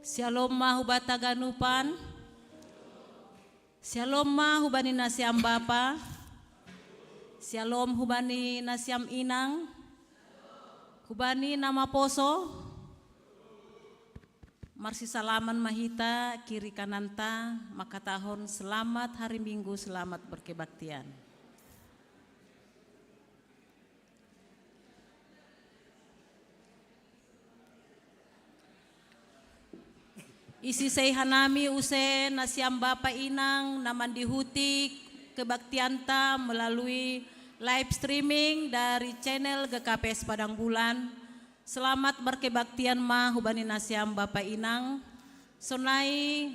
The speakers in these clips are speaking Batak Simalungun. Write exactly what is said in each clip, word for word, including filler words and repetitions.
Syalom ma hubata ganupan. Syalom ma hubani nasiam bapa. Syalom hubani nasiam inang. Hubani na maposo. Marsisalaman ma hita kiri kananta, mangkatahon selamat hari Minggu, selamat berkebaktian. Isisei hanami use nasiam bapa inang na mandihuti kebaktianta melalui live streaming dari channel G K P S Padang Bulan. Selamat markebaktian ma hubani nasiam bapa inang. Sonai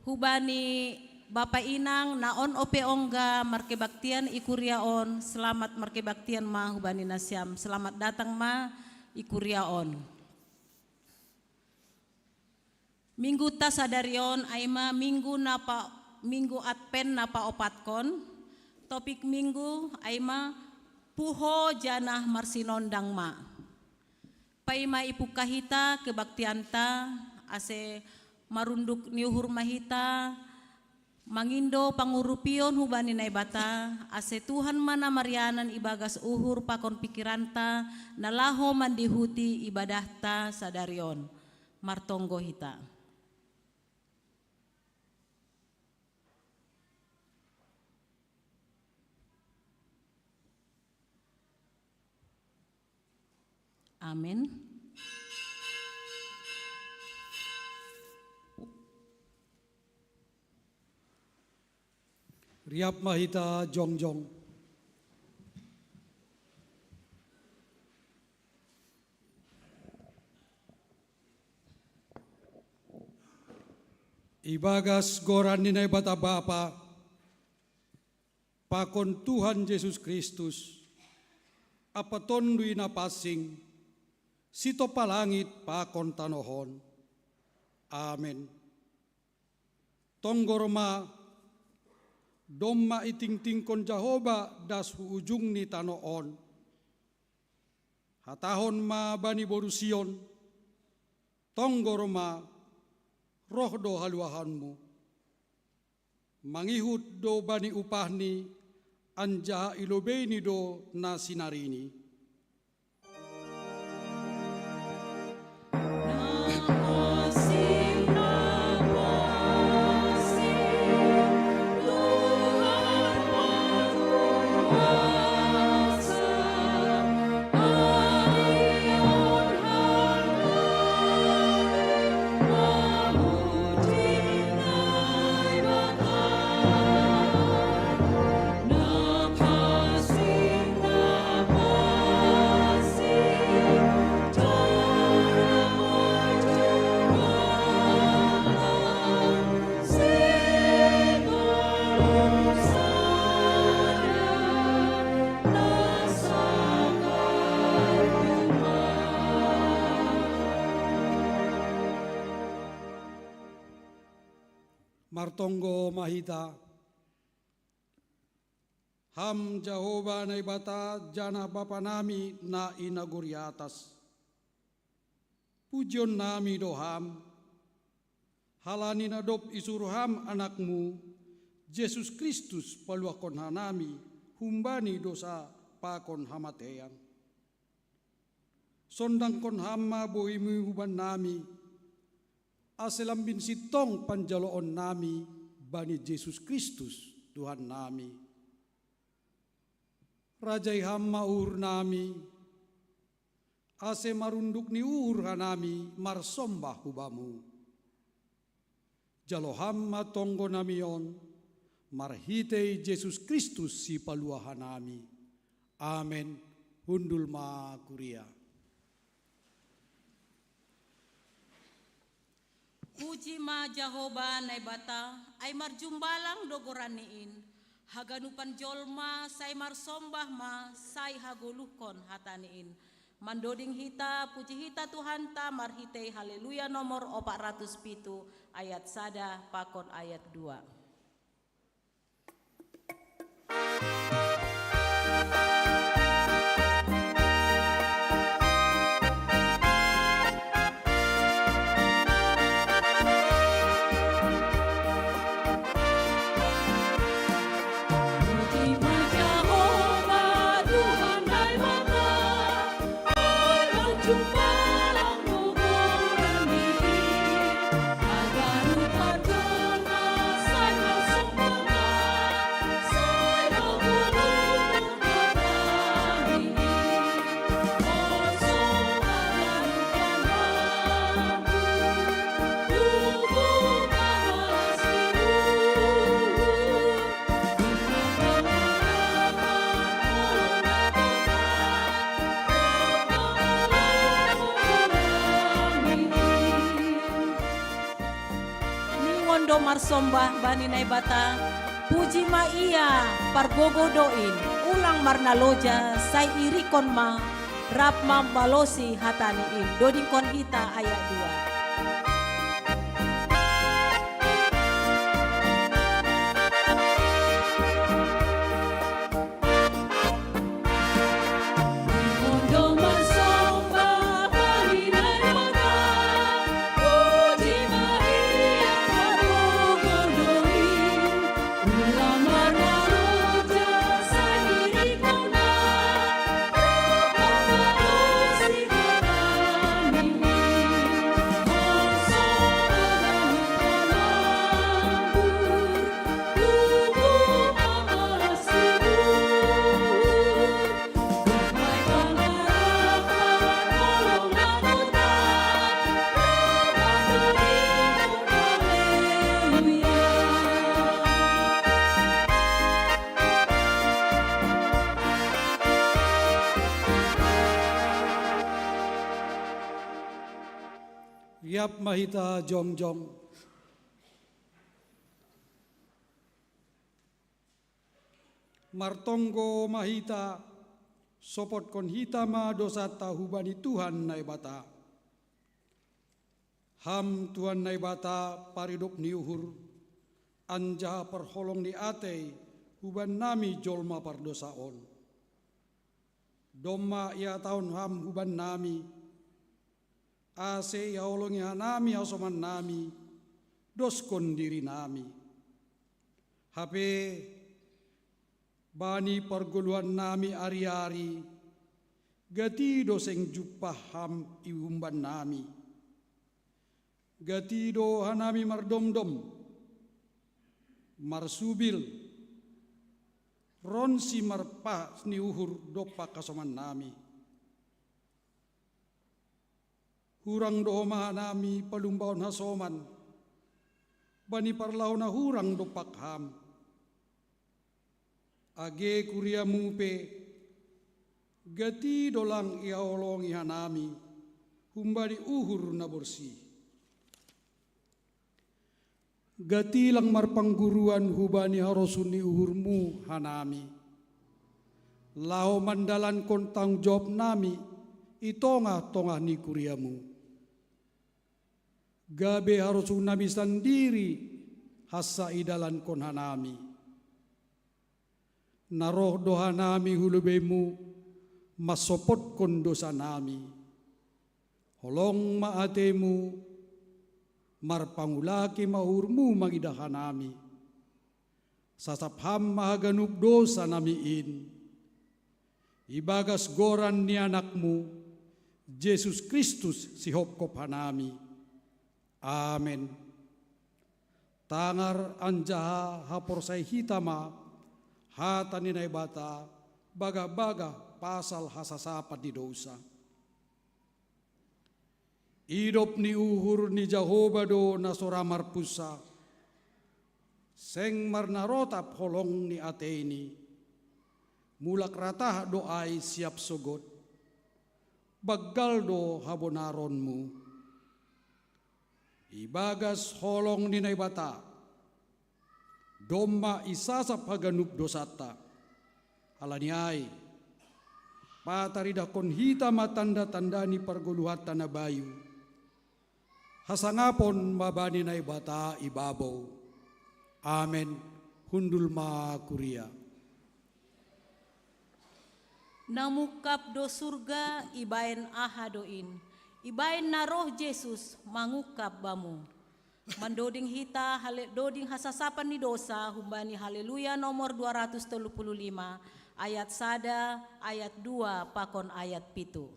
hubani bapa inang na on ope ongga markebaktian i kuria on, selamat markebaktian ma hubani nasiam. Selamat datang ma i kuria on. Mingguta sadari on ai ma minggu na pa, minggu Advent na paopatkon. Topik minggu ai ma puho janah marsinondang ma. Paima ipungkah hita kebaktianta, ase marunduk ni uhur ma hita, mangindo pangurupion hubani Naibata, ase Tuhan ma na marianan ibagas uhur pakon pikiranta, na laho mandihuti ibadahta sadari on. Martonggo hita. Amin. Riap ma hita jongjong. Ibagas goran ni Naibata Bapa, pakon Tuhan Jesus Kristus, ampa Tonduy Napansing, sitompa langit pakon tanoh on. Amen. Tonggo ro ma, domma itingtingkon Jahowa das hu ujung ni tanoh on. Hatahon ma bani boru Sion, tonggo ro ma, roh do haluahanmu. Mangihut do bani upahni, anjaha ilobeini do na sinarini. Martonggo ma hita. Ham Jahowa Naibata janah Bapa nami na i nagori atas. Pujion nami do Ham, halani na dob isuruh Ham AnakMu, Jesus Kristus, paluahkon hanami humbani dosa pakon hamateian. Sondangkon Ham ma bohiMu hubannami, ase lambin sintong panjaloonnami bani Jesus Kristus, Tuhannami. Rajai Ham ma uhurnami, ase marunduk ni uhur hanami marsombah hu Bamu. Jalo Ham ma tonggonami on, marhitei Jesus Kristus Sipaluah hanami. Amen. Hundul ma kuria. Puji ma Jahowa Naibata, ai marjumbalang do goranNi in. Haganupan jolma sai marsombah ma, sai hagoluhkon hataNi in. Mandoding hita, puji hita Tuhanta marhitei Haleluya nomor opat ratus pitu, ayat sada pakon ayat dua. Do marsombah bani Naibata, puji ma Ia pargogoh do in, ulang marnaloja, sai irikon ma, rap mambalosi hataNi in. Dodingkon hita ayat dua. Riap ma hita jongjong. Martonggo ma hita, sopotkon hita ma dousanta hubani Tuhan Naibata. Ham Tuhan Naibata, paridop ni uhur, anjaha parholong ni atei hubannami jolma pardousa on. Domma ihatahon Ham hubannami, ase ihaholongi hanami hasomannami, doskon dirinami. Hape bani pargoluhannami ari-ari, gati do seng jumpah Ham humbannami. Gati do hanami mardomdom, marsubil, ronsi marpah ni uhur dompak hasomannami. Hurang do homa hanami palumbahon hasoman, bani parlahou na hurang dompak Ham. Age kuriaMu pe, gati do lang ihaholongi hanami humbani uhur na borsih. Gati lang marpangguruan hubani harosuh ni uhurMu hanami, laho mandalankon tanggung jawabnami i tongah-tongah ni kuriaMu. Gabe harosuhnami sandiri hansa idalankon hanami. Na roh do hanami hu lobeiMu mansopotkon dousanami. Holong ma ateiMu, marpangulaki ma uhurMu mangidah hanami. Sasap Ham ma haganup dousanami in. Ibagas goran ni AnakMu, Jesus Kristus, sihopkop hanami. Amen. Tangar anjaha haporsaya hita ma hata ni Naibata bagah-bagah pasal hasasapan ni dousa. Idop ni uhur ni Jahowa do na so ra marpunsa, seng marnarotap holong ni ateini. Mulak ratah do ai siap sogot, banggal do habonaronmu. Ibagas holong ni Naibata, domma isasap haganup dousanta. Halani ai, pataridahkon hita ma tanda-tanda ni pargoluhanta na bayu. Hasangapon ma bani Naibata i babou. Amen. Hundul ma kuria. Na mungkap do surga ibaen aha do in? Ibaen na roh Jesus mangungkap bamu. Mandoding hita hale-, doding hasasapan ni dousa humbani Haleluya nomor dua ratus tolu puluh lima, ayat sada, ayat dua, pakon ayat pitu.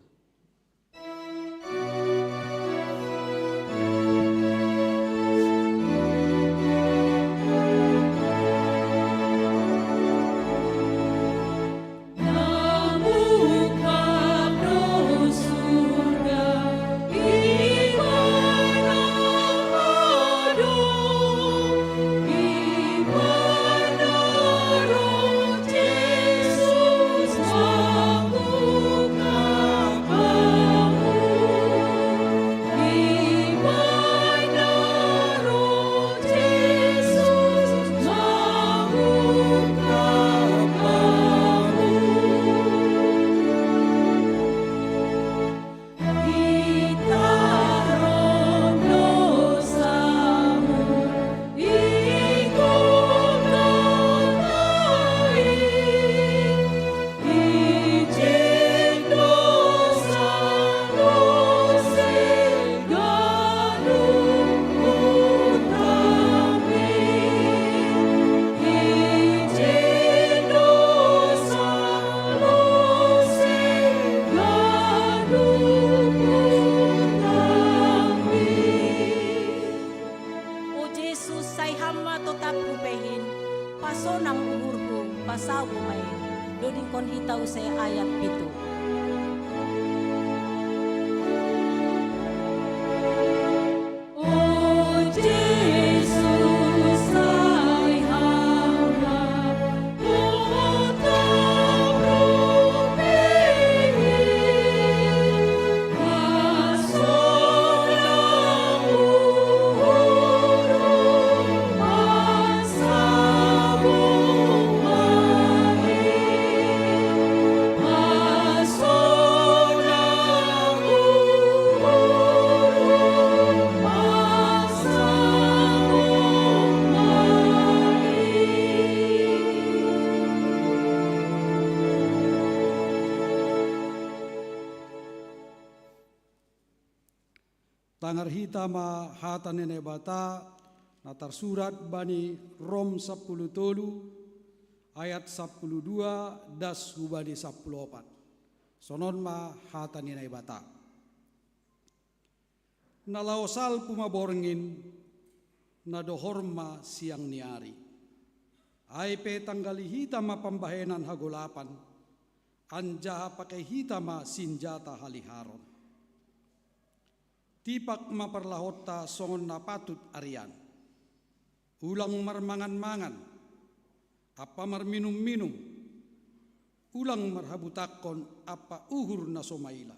sonang uhurhu pasawu ma i. Dodingkon hita use ayat pitu. Tangar hita ma hata ni Naibata na tarsurat bani Rom sapuluh tolu ayat sapuluh dua das hubani sapuluh opat. Sonon ma hata ni Naibata. Na laho salpu ma borngin, na dohor ma siang ni ari. Ai pe tanggali hita ma pambahenan hagolapan, anjaha pakei hita ma sinjata haliharon. Tipak ma parlahonta songon na patut arian. Ulang marmangan-mangan, ampa marminum-minum, ulang marhabutakkon ampa uhur na so maila.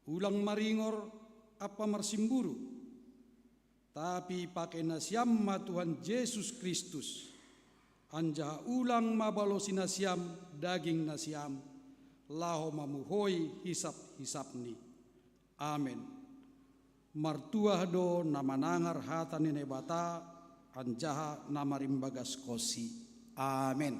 Ulang maringor ampa marsimburu, tapi pakei nasiam ma Tuhan Jesus Kristus, anjaha ulang ma balosi nasiam daging nasiam, laho mamuhoi hisap-hisapni. Amen. Martuah do na manangar hata ni Naibata, anjaha na marimbagashonsi. Amen.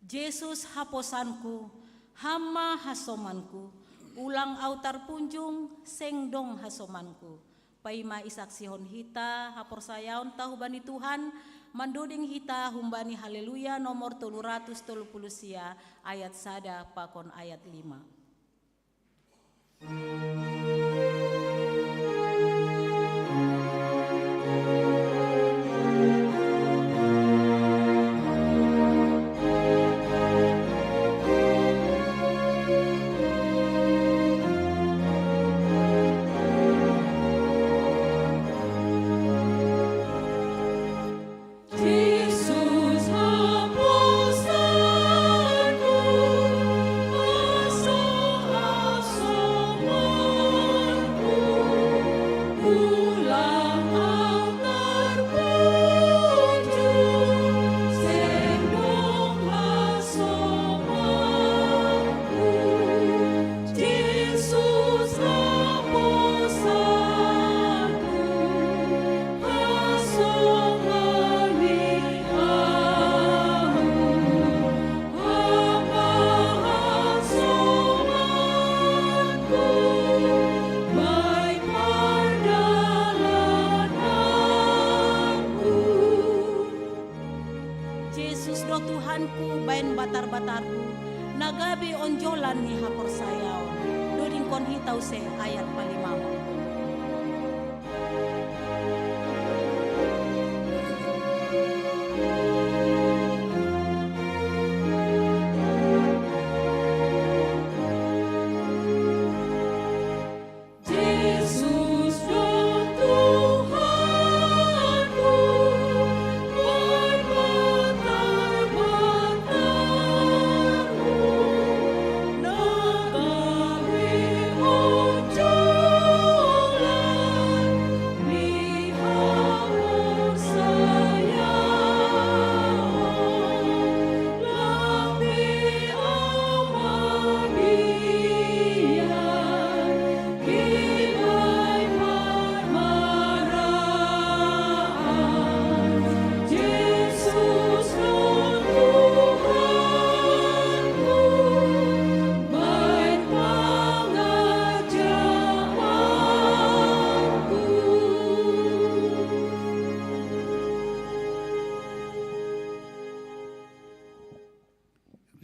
Jesus haposanku, Ham ma hasomanku, ulang au tarpunjung, seng dong hasomanku. Paima isaksihon hita haporsayaonta hubani Tuhan, mandoding hita humbani Haleluya nomor tolu ratus tolu puluh sia, ayat sada pakon ayat lima. Jesus do Tuhanku, baen batar-batarhu, na gabe onjolan ni haporsayaon. Dodingkon hita use ayat palimahon.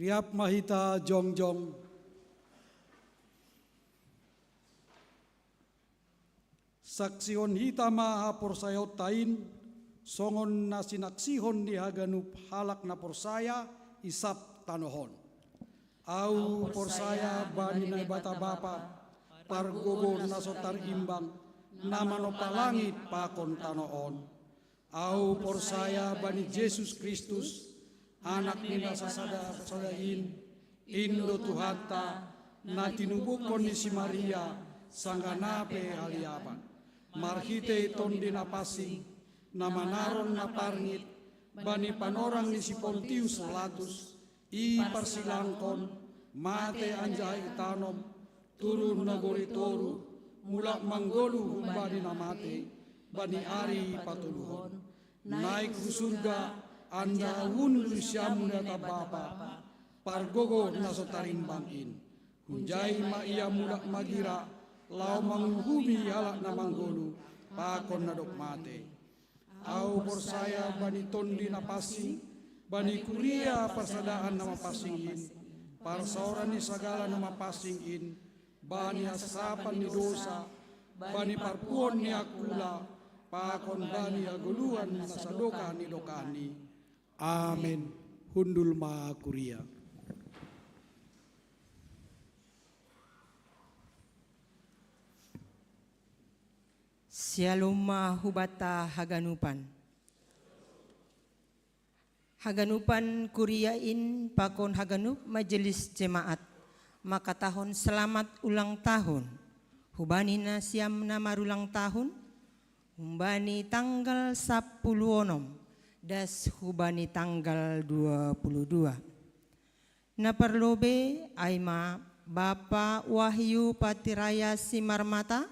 Riap ma hita jongjong. Saksihon hita ma haporsayaonta in, songon na sinaksihon ni haganup halak na porsaya i sab tanoh on. Ahu porsaya bani Naibata Bapa, pargogo na so tarimbang, na manompa langit pakon tanoh on. Ahu porsaya bani Jesus Kristus, Anak ni na sasada-sada in, in do Tuhanta, na tinubuhon ni si Maria, sanggah na pe haliapan. Marhitei Tondi Napansing, na manaron na parngit, bani panorang ni si Pontius Latus, iparsilangkon, mate anjaha itanom, turun nagori toruh, mulak manggoluh humbani na mate, bani ari patoluhon. Naik hu surga, anjaha hundul sian mata ni Bapa, pargogo na so tarimbang in. Hunjai ma ia mulak magira, laho manguhumi halak na manggoluh, pakon na dob mate. Ahu porsaya bani Tondi Napansing, bani kuria parsadaan na mapansing in, parsaoran ni sagala na mapansing in, bani hasapan ni dosa, bani parpuon ni angkula, pakon bani hagoluhan na sadokah ni dokahni. Amen. Hundul ma kuria. Syalom ma hubanta haganupan. Haganupan kuria in pakon haganup majelis jemaat, mangkatahon selamat ulang tahun hubani nasiam na marulang tahun, humbani tanggal sampulu onom, das hubani tanggal dua pulu dua. Na parlobei ai ma Bapa Wahyu Patiraya Simarmata,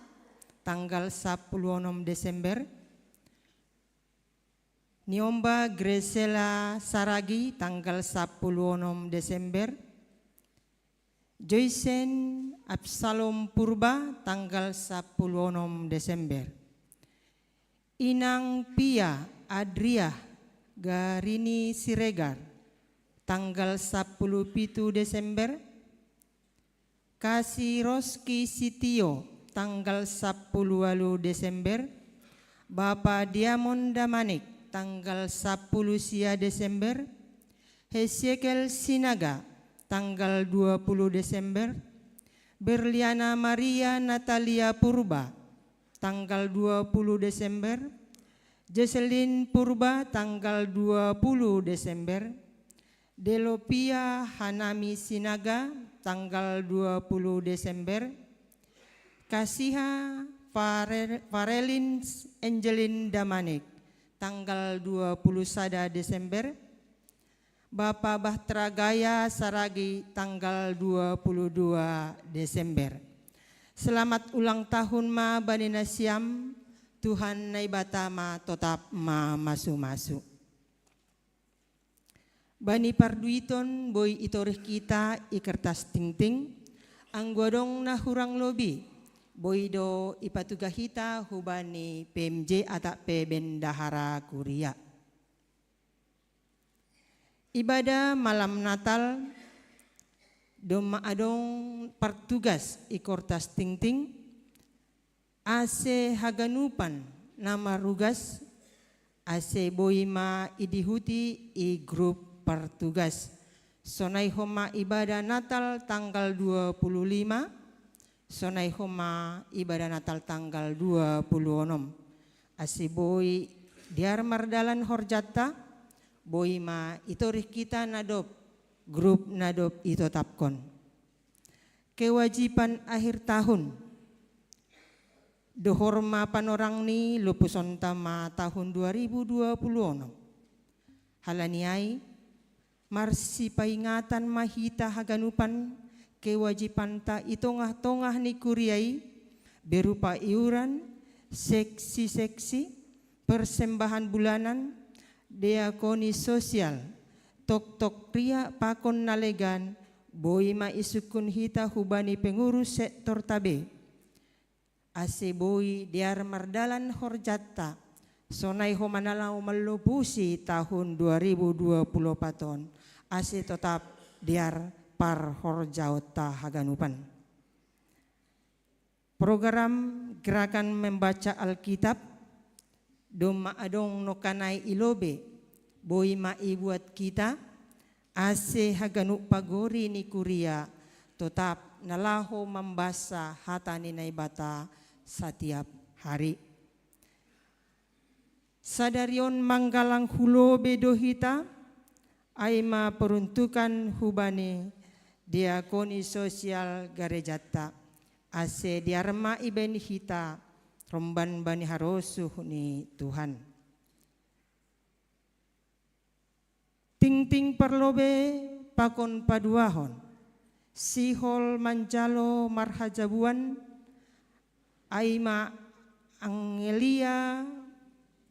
tanggal sampulu onom Desember, Niomba Gresela Saragi, tanggal sampulu onom Desember, Joysen Absalom Purba, tanggal sampulu onom Desember, Inang Pia Adria Garini Siregar, tanggal sampulu pitu Desember, Kasi Roski Sitio, tanggal sampulu ualu Desember, Bapa Diamond Damanik, tanggal sampulu sia Desember, Hesekiel Sinaga, tanggal dua pulu Desember, Berliana Maria Natalia Purba, tanggal dua pulu Desember, Jocelyn Purba, tanggal dua pulu Desember, Delopia Hanami Sinaga, tanggal dua pulu Desember, Kasiha Fare-, Farelin Angelin Damanik, tanggal dua pulu sada Desember, Bapa Bahtera Gaya Saragi, tanggal dua pulu dua Desember. Selamat ulang tahun ma bani nasiam, Tuhan Naibata ma totap mamasu-masu. Bani parduiton boi itorih hita i kertas tingting, anggo adong na hurang lobi, boi do ipatugah hita hubani P M J atap pe bendahara kuria. Ibadah malam Natal, domma adong partugas i kortas tingting, ase haganupan na marugas, ase boi ma idihuti i grup partugas. Sonai homa ibadah Natal tanggal dua pulu lima, sonai homa ibadah Natal tanggal dua pulu onom. Ase boi dear mardalan horjanta, boi ma itorih hita na dob grup na dob itotapkon. Kewajiban akhir tahun. Dohor ma panorang ni lopusonta ma tahun dua ribu dua pulu onom. Halani ai, marsipaingatan ma hita haganupan kewajibanta i tongah-tongah ni kuria i, berupa iuran, seksi-seksi, persembahan bulanan, diakoni sosial, toktok riak pakon na legan, boi ma isungkun hita hubani pengurus sektorta be. Ase boi dear mardalan horjanta, sonai homa na laho mallopusi tahun dua ribu dua pulu opat on, ase totap dear parhorjaonta haganupan. Program gerakan membaca Alkitab, Domma adong nokanai i lobe, boi ma ibuat kita, ase haganup pagori ni kuria, totap na laho mambasa hata ni Naibata satiap hari. Sadari on manggalang hu lobe do hita, ai ma peruntukan hubani diakoni sosial garejanta, ase diarma ibaen hita romban bani harosuh ni Tuhan. Tingting parlobe pakon paduahon, sihol manjalo marhajabuan, ai ma Angelia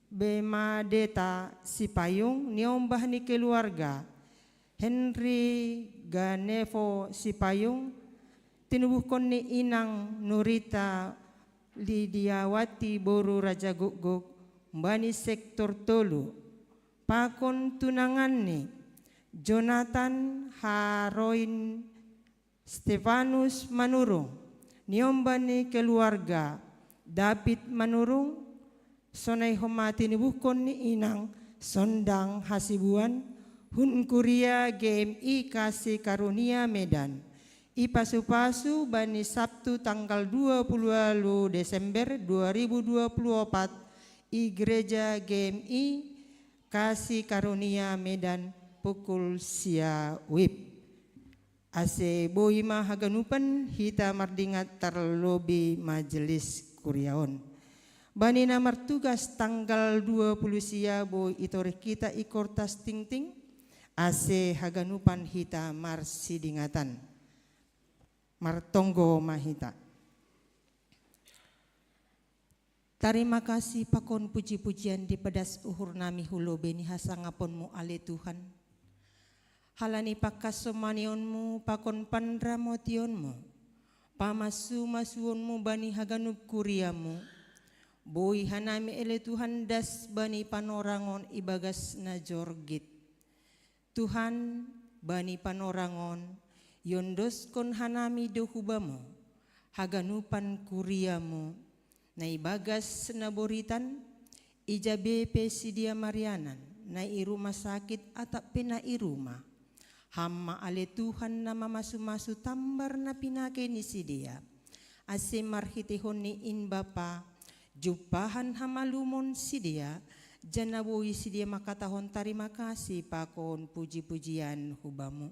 Bemadeta Sipayung, niombah ni keluarga Henry Ganevo Sipayung, tinubuhkon ni inang Nurita Lidiawati boru Raja Gukguk, bani sektor tolu, pakon tunanganni Jonathan Haroin Stefanus Manurung, niombah ni keluarga David Manurung, sonai homa tinubuhkon ni inang Sondang Hasibuan, hun kuria G M I Kasih Karunia Medan, ipasu-pasu bani Sabtu tanggal dua puluh walu Desember dua ribu dua puluh opat i Gereja G M I Kasih Karunia Medan pukul sia wib. Ase boi ma haganupan hita mardingat tarlobi majelis kuria on. Bani na martugas tanggal dua puluh sia boi itorih hita i kortas tingting, ase haganupan hita marsidingatan. Martonggo ma hita. Tarima kasih pakon puji-pujian dipadas uhur nami hu lobe ni hasangaponmu ale Tuhan. Halani pangkasomanianmu pakon panramotionmu, pamasu-masuonmu bani haganup kuriamu, boi hanami ale Tuhan das bani panorangon ibagas na jorgit. Tuhan, bani panorangon, iondoskon hanami do hu Bamu haganupan kuriamu, na ibagas na boritan, ija be pe sidea marianan, na i rumah sakit atap pe na i rumah. Ham ma ale Tuhan na mamasu-masu tambar na pinake ni sidea. Ase marhiteihon ni in Bapa, jumpahan hamalumon sidea, janah boi sidea mangkatahon tarima kasih pakon puji-pujian hu Bamu.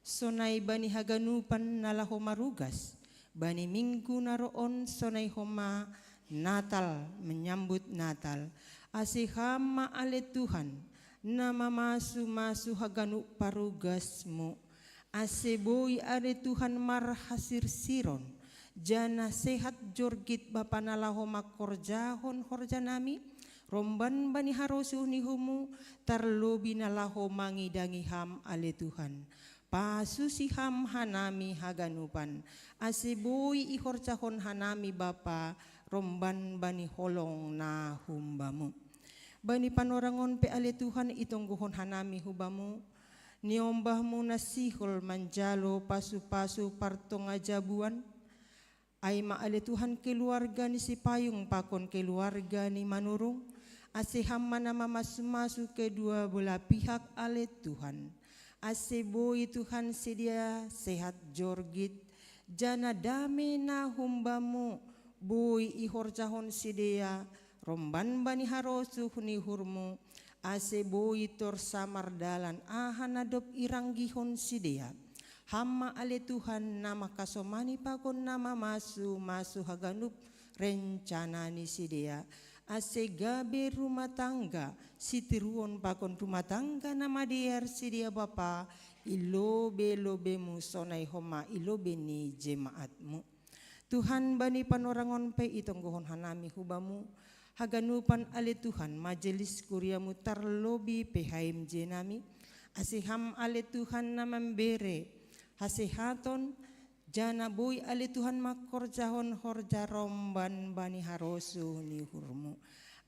Sonai bani haganupan na laho marugas, bani minggu na ro on sonai homa Natal, menyambut Natal. Ase Ham ma ale Tuhan, na mamasu-masu haganup parugasmu, ase boi ale Tuhan marhasirsiron, janah sehat jorgit Bapa na laho mangkorjahon horja nami, romban bani harosuh ni uhurmu, tarlobi na laho mangidangi Ham ale Tuhan. Pasusi Ham hanami haganupan, ase boi ihorjahon hanami Bapa, romban bani holong na hum Bamu. Bani panorangon pe ale Tuhan itonggohon hanami hu Bamu, niombahmu na sihol manjalo pasu-pasu partongajabuan, ai ma ale Tuhan keluarga ni Sipayung pakon keluarga ni Manurung, ase Ham ma na mamasu-masu kedua belah pihak ale Tuhan. Ase boi Tuhan sidea sehat jorgit, janah dame na hum Bamu, boi ihorjahon sidea, romban bani harosuh ni uhurmu, ase boi torsa mardalan aha na dob iranggihon sidea. Ham ma ale Tuhan na mangkasomani pakon na mamasu-masu haganup rencana ni sidea. Ase gabe rumah tangga, sitiruon pakon rumah tangga na madear sidea Bapa, i lobe-lobemu sonai homa i lobe ni jemaatmu. Tuhan, bani panorangon pe itonggohon hanami hu Bamu, haganupan ale Tuhan majelis kuriamu tarlobi pe H M J nami, ase Ham ale Tuhan na mambere hasehaton, janah boi ale Tuhan mangkorjahon horja romban bani harosuh ni uhurmu.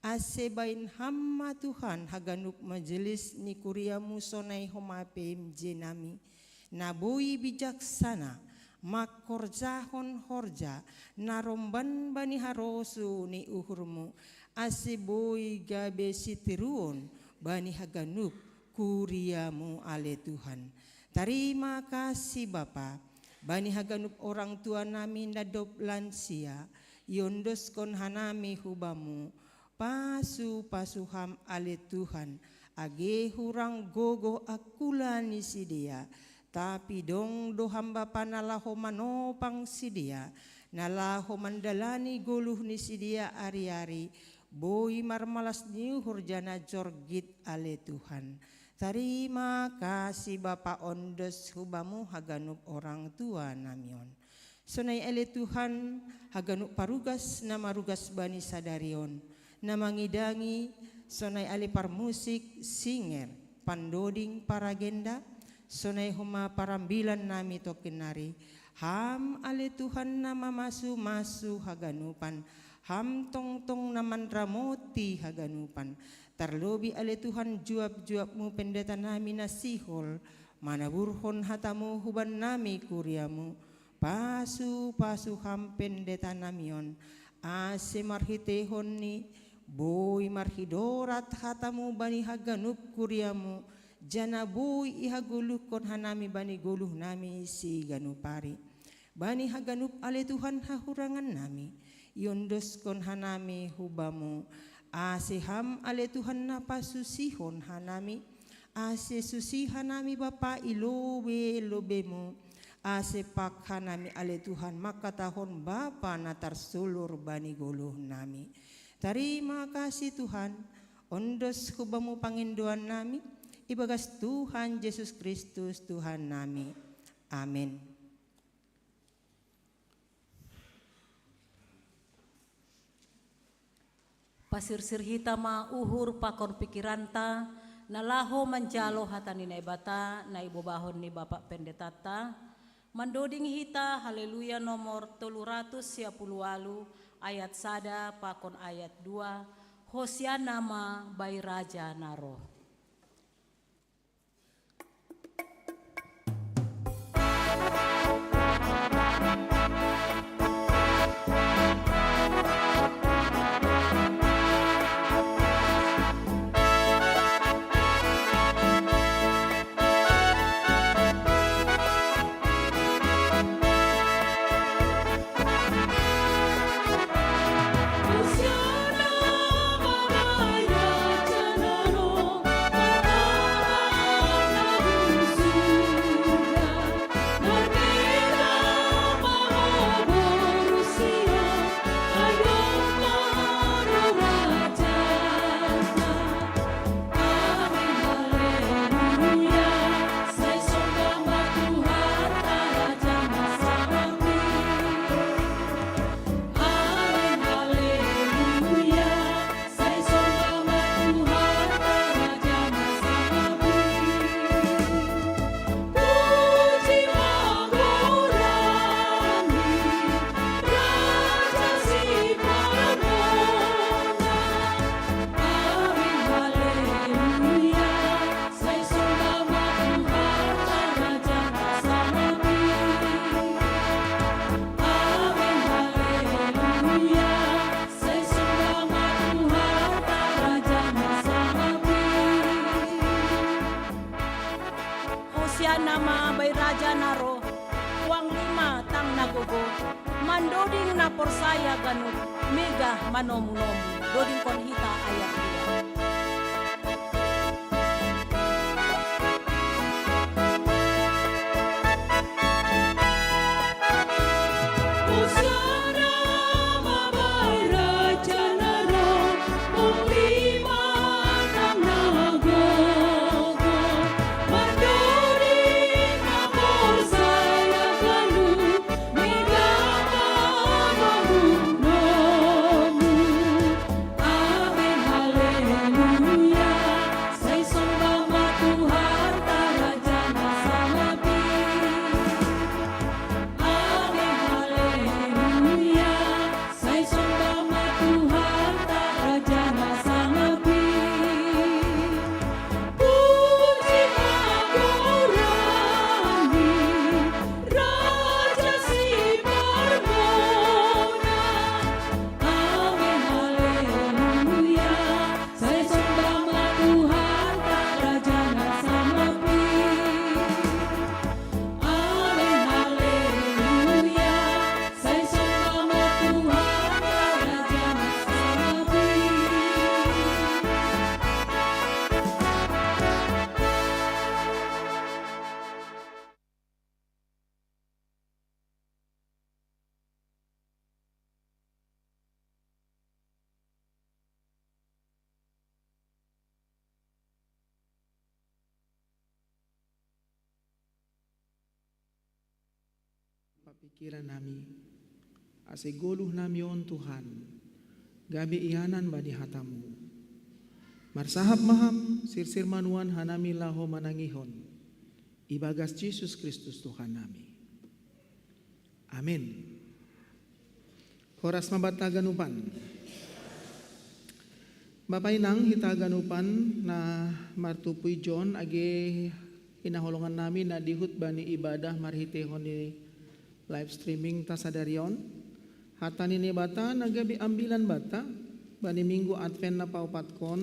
Ase baen Ham ma Tuhan haganup majelis ni kuriamu sonai homa P M J nami, na boi bijaksana, mangkorjahon horja na romban bani harosuh ni uhurmu, ase boi gabe sitiruon bani haganup kuriamu ale Tuhan. Tarima kasih Bapa, bani haganup orang tua nami na dob lansia, iondoskon hanami hu Bamu, pasu-pasu Ham ale Tuhan, age hurang gogoh angkula ni sidea, tapi dong do Ham Bapa na laho manopang sidea, na laho mandalani goluh ni sidea ari-ari, boi marmalas ni uhur janah jorgit ale Tuhan. Tarima kasih Bapa, ondos hu Bamu haganup orang tua nami on. Sonai ale Tuhan, haganup parugas na marugas bani sadari on, na mangidangi, sonai ale parmusik, singer, pandoding, paragenda, sonai homa parambilan nami tongkin nari, Ham ale Tuhan na mamasu-masu haganupan, Ham tongtong na manramoti haganupan. Tarlobih ale Tuhan juap-juapmu pendeta nami na sihol, manaburhon hatamu huban nami kuriamu, pasu-pasu Ham pendeta nami on, ase marhiteihon ni boi marhidorat hatamu bani haganup kuriamu, janah boi ihagoluhkon hanami bani goluh nami siganup ari. Bani haganup ale Tuhan hahurangan nami, iondoskon hanami hu Bamu, ase Ham ale Tuhan na pasusihon hanami, ase susi hanami Bapa i lobei-lobeimu, ase pag hanami ale Tuhan mangkatahon Bapa na tarsulur bani goluh nami. Tarima kasih Tuhan, ondos hu Bamu pangindoan nami, ibagas Tuhan Jesus Kristus Tuhan nami. Amen. Pasirsir hita ma uhur pakon pikiranta, na laho manjalo hata ni Naibata na ibobahon ni Bapak Pendetanta, mandoding hita Haleluya nomor tolu ratus sia puluh walu ayat sada pakon ayat dua, Hosiana ma bai Raja na roh. Hosiana ma bai Raja na roh, huang lima tang na gogo, mandoding na porsaya ganup, megah manomu-nomu. Dodingkon hita ayat dua. Pikiran nami, ase goluh nami on Tuhan, gabe ianan bani hatamu. Marsahap ma Ham, sirsir ma nuan hanami laho manangihon, ibagas Jesus Kristus Tuhan nami. Amen. Horas ma banta ganupan. Bapa inang hita ganupan na martumpu ijon, age hinaholongan nami na dihut bani ibadah marhitehon ni live streaming ta sadari on. Hata ni Naibata na gabe ambilan banta bani minggu Advent na paopatkon,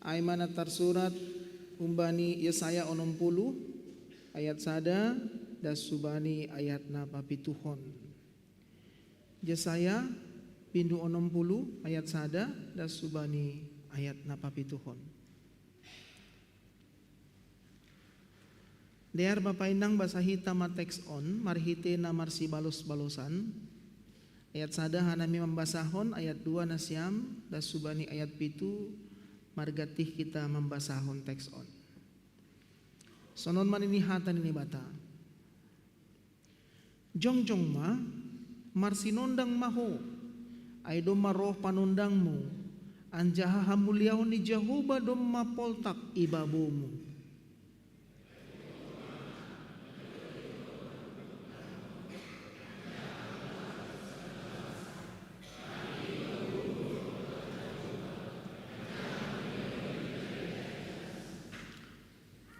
ai ma na tarsurat humbani Yesaya onom puluh ayat sada das hubani ayat na papituhon. Yesaya bindu onom puluh ayat sada das hubani ayat na papituhon. Dear bapa inang, basa hita ma teks on marhite na marsibalos-balosan. Ayat sada hanami mambasahon, ayat dua nasiam das hubani ayat pitu margantih hita mambasahon teks on. Sonon ma nini hata ni Naibata. Jongjong ma, marsinondang ma ho, ai domma roh panondangmu, anjaha hamuliaon ni Jahowa domma poltak i babomu.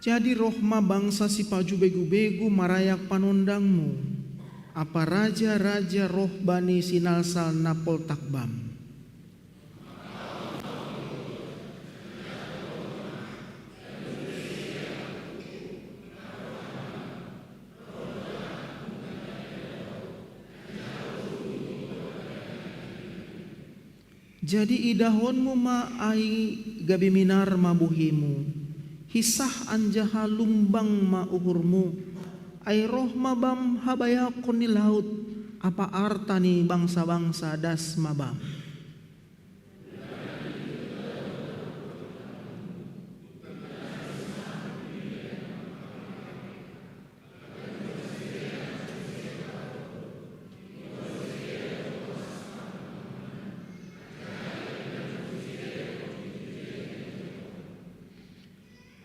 Jadi roh ma bangsa sipajubegu-begu marayak panondangmu, ampa raja-raja roh bani sinalsal na poltak bam. Jadi idahonmu ma ai gabe minar ma buhimu, hisah anjaha lumbang ma uhurmu, ai roh ma bam habayakon ni laut, ampa arta ni bangsa-bangsa das ma bam.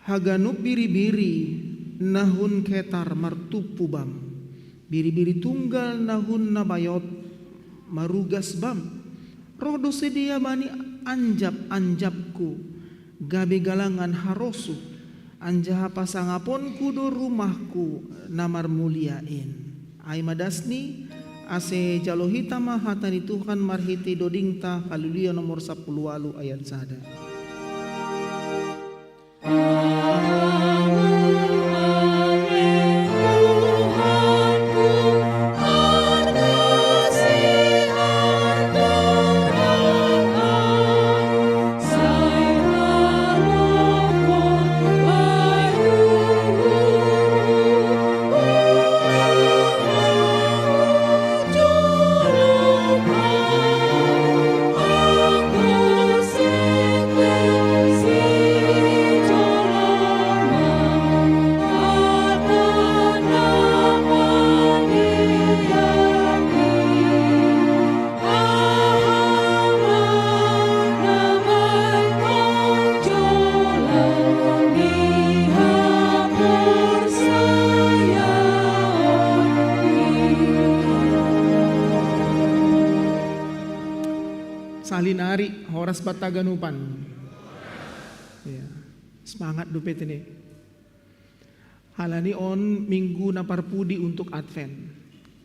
Haganup biri-biri na hun Ketar martumpu bam, biri-biri tunggal na hun Nabayot marugas bam. Roh do sidea bani anjap-anjapku, gabe galangan harosuh, anjaha pasangaponku do rumahku na marmulia in. Ai ma dasni, ase jalo hita ma hata ni Tuhan marhite dodingta, Haleluya nomor sapuluh ualu ayat sada. Salinari, horas banta ganupan. Ya, semangat dope tene. Halani on minggu na parpudi untuk Advent.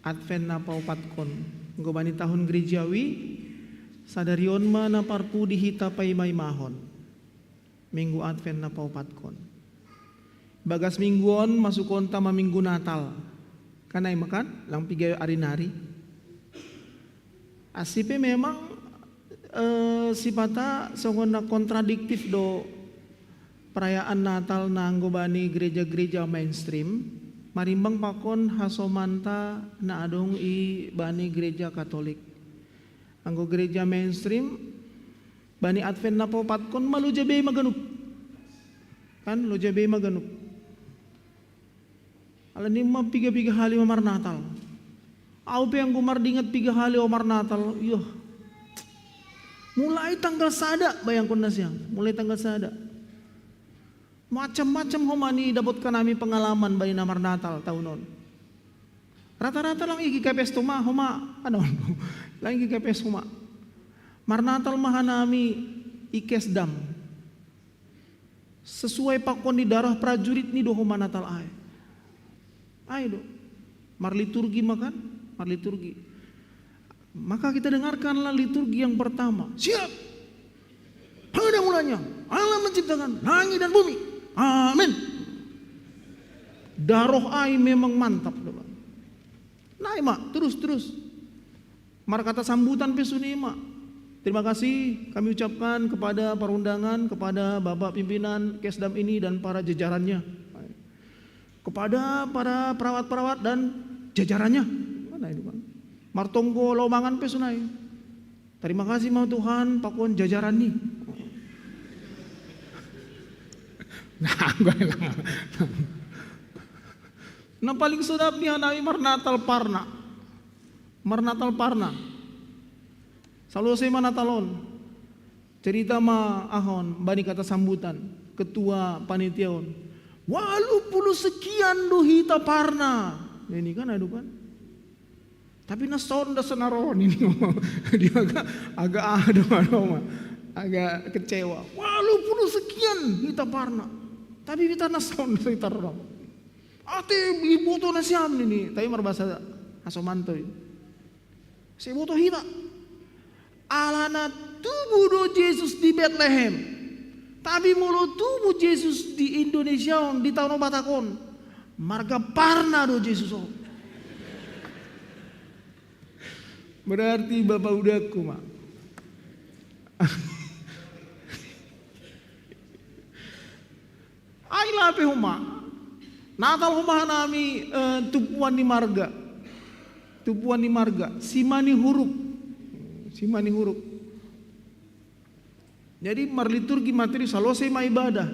Advent na paopatkon. Anggo bani tahun gerejawi, sadari on ma na parpudi hita paima-imahon. Minggu Advent na paopatkon. Bagas minggu on masukonta ma minggu Natal. Kan ai ma kan, lang piga ari nari. Asi pe memang, eh, sipata songon na kontradiktif do perayaan Natal na anggo bani gereja-gereja mainstream, marimbang pakon hasomanta na adong i bani gereja Katolik. Anggo gereja mainstream, bani Advent na paopatkon ma loja bei ma ganup. Kan loja bei ma ganup. Alani ma piga-piga hali ma marnatal. Au pe anggo mardingat piga hali au marnatal, yoh. Mulai tanggal sada, bayangkon nasiam, mulai tanggal sada. Macam-macam homa ni dapotkan hami pengalaman bahen na marnatal taon on. Rata-rata lang i G K P S tu ma, homa, anon, lang i G K P S homa. Marnatal ma hanami i Kesdam. Sesuai pakon ni daroh prajurit ni do homa Natal ai. Ai do. Marliturgi ma kan? Marliturgi. Maka kita dengarkanlah liturgi yang pertama. Siap. Pada mulanya Allah menciptakan langit dan bumi. Amin. Daroh ai memang mantap do. Nai ma, terus, terus. Markata sambutan pe sonai ma. Terima kasih kami ucapkan kepada perundangan, kepada Bapak Pimpinan Kesdam ini dan para jajarannya. Kepada para perawat-perawat dan jajarannya. Mana itu kan? Martonggo laho mangan pe sonai. Terima kasih ma Tuhan, pakon jajaran ni. Nah, gue bilang. Na paling sodap ni hanami marnatal parna. Marnatal parna. Salose ma Natal on. Cerita ma ahon, bani kata sambutan, ketua panitia on. Walu pulu sekian do hita parna. Ini kan, aduh kan. Tapi na sonda senaron ini. Dia agak, agak aduh, aduh, agak kecewa. Walu pulu sekian hita parna. Tapi hita na sonda sekitar. Ate iboto nasiam ini, tapi marbahasa Hasomanto. Sai iboto hita. Alana tubu do Jesus di Betlehem. Tapi molo tubu Jesus di Indonesia on, di tano Batak on, marga parna do Jesus on. Berarti bapak udaku ma. Ai lape homa. Natal homa hanami, eh, tumpuan ni marga. Tumpuan ni marga. Simani huruk. Simani huruk. Jadi marliturgi materi salose ma ibadah.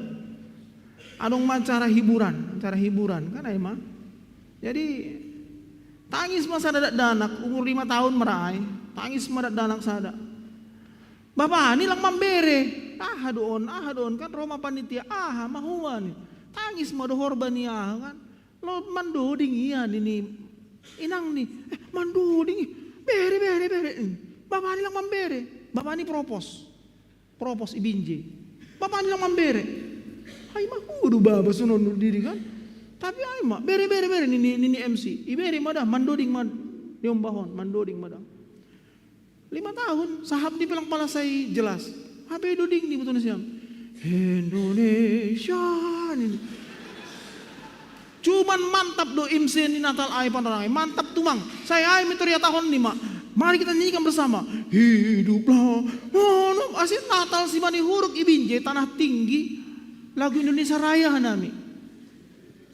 Adong ma acara hiburan, acara hiburan kan ai ma. Jadi tangis ma sada dakdanak umur lima tahun marae. Tangis ma dakdanak sada. Bapa ni lang mambere. Aha do on, aha do on kan ro ma panitia. Aha ma homa ni. Tangis ma dohor bani aha kan. Lo mandoding ia nini inang ni. Eh, mandoding i. Bere, bere, bere. Bapa ni lang mambere. Bapa ni propos. Propos ibinje. Bapa ni lang mambere. Ai ma hudu bapa sonon diri kan. Tapi ai ma bere, bere, bere nini, nini M C. Ibere ma da mandoding ma di ombahon, mandoding ma da. Lima tahun, sahap ni pe lang pala sai jelas. Hape doding ni boto nasiam. Indonesia nini. Cuman mantap do M C ni Natal ai panorang ai. Mantap tumang. Sai ai mitoriatahon ni ma. Mari kita nyanyikan bersama. Hiduplah. Ase Natal Simani huruk ibinje tanah tinggi. Lagu Indonesia Raya hanami.